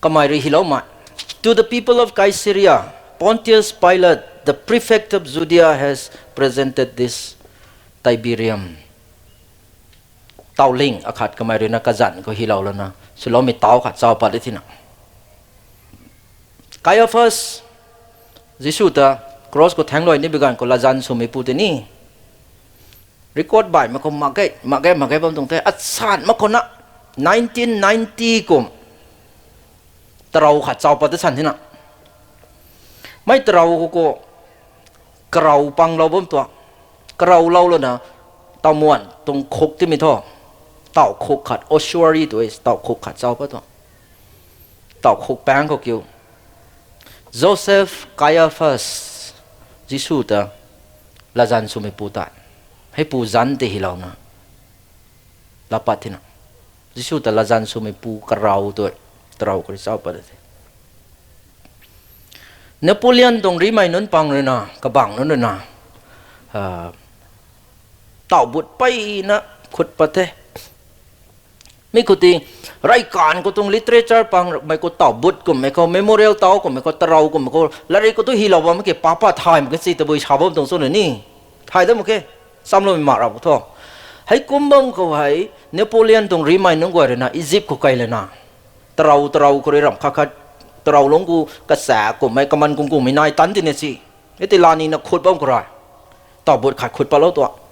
Kamei rui hiloumei. To the people of Caesarea, Pontius Pilate, the prefect of Judea, has presented this Tiberium. Tau ling akhat kamei rui na kazanc khou hilou lana, swloumei tau khat chau pat de tina. Caiaphas, Jisu ta cross khou thaengluai ni bi ganv khou latzan swmei pu tei ni. Record baihmei khou mak ge, mak ge, mak ge bam tuang the. Asan mak khou na, nineteen ninety kum, tarou khat chau pat de san thina. Mi tarou khou khou, karou panglou bam tuang. Karou lou lana, tau muan tuang khuk timei thu. Tau khuk khat, ossuary tu e, tau khuk khat chau pat tuang. Tau khuk paeng khou kiu. Joseph, Caiaphas, Jisu ta latzan swmei pu tei. Hei pu zanc tei hilouna, laa pat thina. Jisu ta latzan swmei pu karou tu, tarou khou rui chau pat the. Napoleon tuang rimei nunc pang rui na, kabangc nunc rui na, tau but peyna khut pat the. Mi khou ti, reykaanv khou tuang literature pang mei khou tau but kummei khou, memorial tau kummei khou, tarou kummei khou, latrik khou tu hilou bammei ke pa pat thaymei ke si tabui sa bam tuang cho na ni. Thay dat mak khe, chamloumei mak rap khou thu. Heikum bam khou hei, Napoleon tuang rimei nunc guay rui na Egypt khou kei lana, tarou, tarou khou rui ramh khat khat, tarou lungc khou kacha kummei, kaman kung kungmei nai tan tina si. E tei lanina khut bam khou rui, tau but khat khut patlou tuang.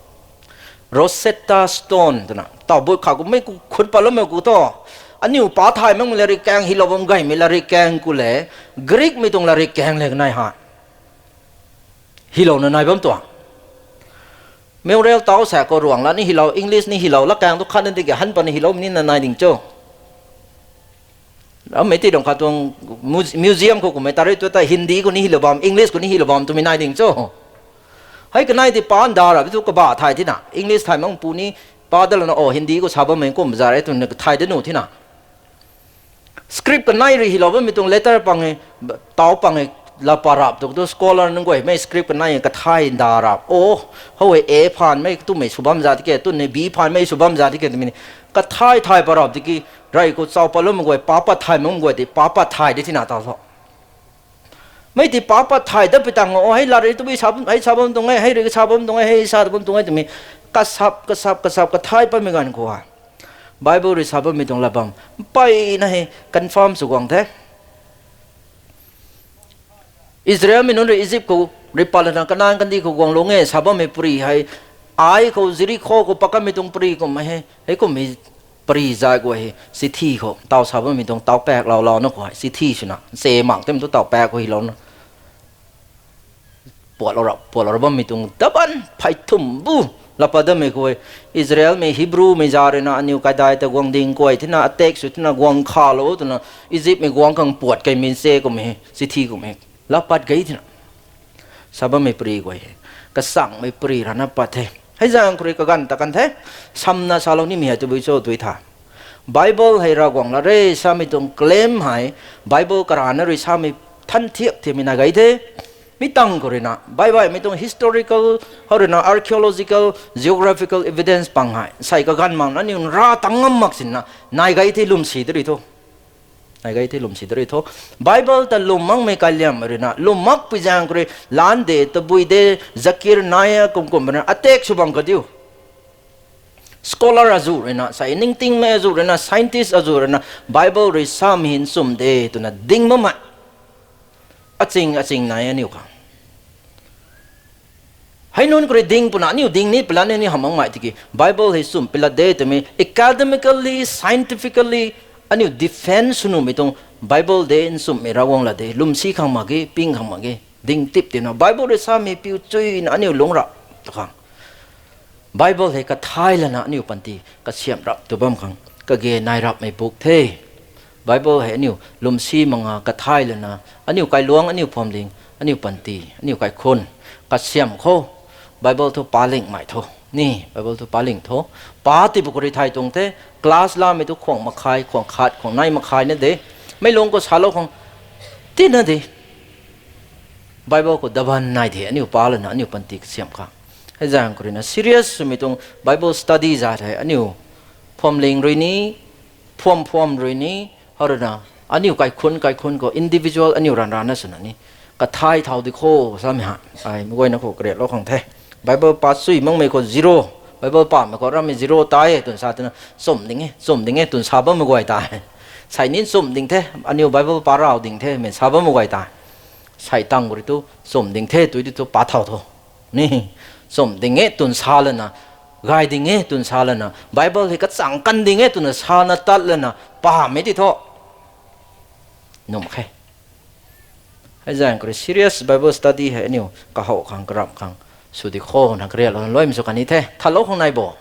Rosetta Stone twna, tau but khat kummei khou khut patloumei khou thu, aniu pa thay makmei latrik kaeng hilou bam gaymei latrik kaeng khou le, Greekmei tuang latrik kaeng le kanei hei. Hilouna nai bam tuang. Memorial tau sa khou ruang la ni hilou, English ni hilou, latkaeng tu khatna tiki han patna hiloumei nina nai ding cho. Amei ti dang khat tuang mu-, museum khou kummei ta rui tu ta Hindi khou ni hilou bam, English khou ni hilou bam twmei nai ding cho. Hei kanei ti pa nda rap tu kaba thay thina. English thay mak pu ni pa dat lana, o, Hindi khou sa bammei kum za re twna thay dat nu thina. Script kanei rui hilou bammei tuang letter pang e, tau pang e, laa pat rap tu, tu scholar nunc guaymei script kanei kathay nda rap. O, how e A phanmei twmei sw bam za tiki, twni B phanmei sw bam za tiki twmei ni. Kathay thay pat rap tiki, rey khou chau patloumei guay, pa pat thay makmei guay ti, pa pat thay de thina tau tho. Mei ti pa pat thay dat pi tang o, hei latrik tabui sa bam, hei sa bam tuang e, hei rui sa bam tuang e, hei sa bam tuang e twmei. Kasap, kasap, kasap, kathay patmei ganv khou hei, Bible rui sa bammei tuang lat bam mpeyna hei confirm sw guang the. Israelmei nunc rui Egypt khou rui pat lana Kanan kandih khou guang lung e sa bammei pari hei, ai khou Jerikho khou pat kanmei tuang pari kummei hei, hei kummei pari zay guay hei, chithi khou tau sa bammei tuang tau paeklou louna khou hei, chithi swna, nche mak timei tu tau paek khou hilouna puatlou rap, puatlou rap bammei tuang taban phey thum bu laa pat datmei khou e, Israelmei, Hebrewmei za rui na aniw kaidai ta guang ding kuay thina, attack sw thina, guang khalou twna, Egyptmei guang khang puat keimei nche kummei, chithi kummei, laa pat ge thina. Sa bammei pari guay hei, kasangmei pari rana pat the. Hei zaeng khou rui kaganv ta kan the, samna salou nimei hei tabui cho tui tha. Bible hei Ravguangc lat re samei tuang claim hei, Bible karana rui samei than thiak thiakmei nai gay the. Mi tang khou ruina, baihmei tuang historical, hou ruina archaeological, geographical evidence pang hei sei kaganv makna aniu ra tang ngam mak sinna, nai gay the lwmsi de rui tho. Nai gay the lwmsi de rui tho. Bible ta lwm makmei kaliammei ruina, lwm makpui zaeng khou rui, Lande, Tabui de, Zakir, Naya, kum kum ruina, attack sw bam kadiu. Scholar azuh ruina, sei ningtingmei azuh ruina, scientist azuh ruina, Bible rui samei hei nchumh de twna ding makmei. Aching, aching nai aniu khang. Hei nunc khou rui ding puna, aniu ding ni pila ni, aniu hamh makmei tiki, Bible hei nchumh pila de twmei, academically, scientifically, aniu defend sw nuhmei tuang, Bible de nchumhmei Ravguangc lat de, lwmsi khang mak ge, ping khang mak ge, ding tip tina, Bible rui samei piu chuyna aniu lungc rap tu khang. Bible hei kathay lana aniu panty kasiamh rap tu bam khang, kage nai rapmei buk the. Bible hei aniu lwmsi manga kathay lana, aniu kailuangc, aniu phuamling, aniu panty, aniu kaikhun, kasiamh khou, Bible thu palingmei tho. Ni, Bible thu paling tho. Pa tiipu khou rui thay tuang the, class lamei thu khwang makhai, khwang khat, khwang nai makhai na de. Meic lungc khou salou khang, tina de. Bible khou daban nai de, aniu pa lana, aniu panty kasiamh khang. Hei zaeng khou ruina, serious swmei tuang Bible study za the, aniu phuamling rui ni, phuam phuam rui ni, hou ruina, aniu kaikhun, kaikhun khou individual aniu ranv ranvna swna ni, kathay thau di kho, samei ha. Ai, mei guayna khou kariaklou khang the. Bible pa chui makmei khou zero. Bible pamei khou ramei zero tai e, twna sa twna, nchumh ding e, nchumh ding e, twna sa bammei guay tei. Sei ni nchumh ding the, aniu Bible pa rau ding the, mei sa bammei guay tei. Sei tang khou rui tu, nchumh ding the, tui di tu pa thau tho. Ni, nchumh ding e, twna sa lana, gay ding e, twna sa lana, Bible hei kachang kan ding e, twna sana tat lana, pamei ti tho. Num khe. Hei zaeng khou rui serious Bible study hei aniu kahow khang, karamh khang, sw di kho na kariaklou, luaimei sw kan ni the, thalou khang nai bo.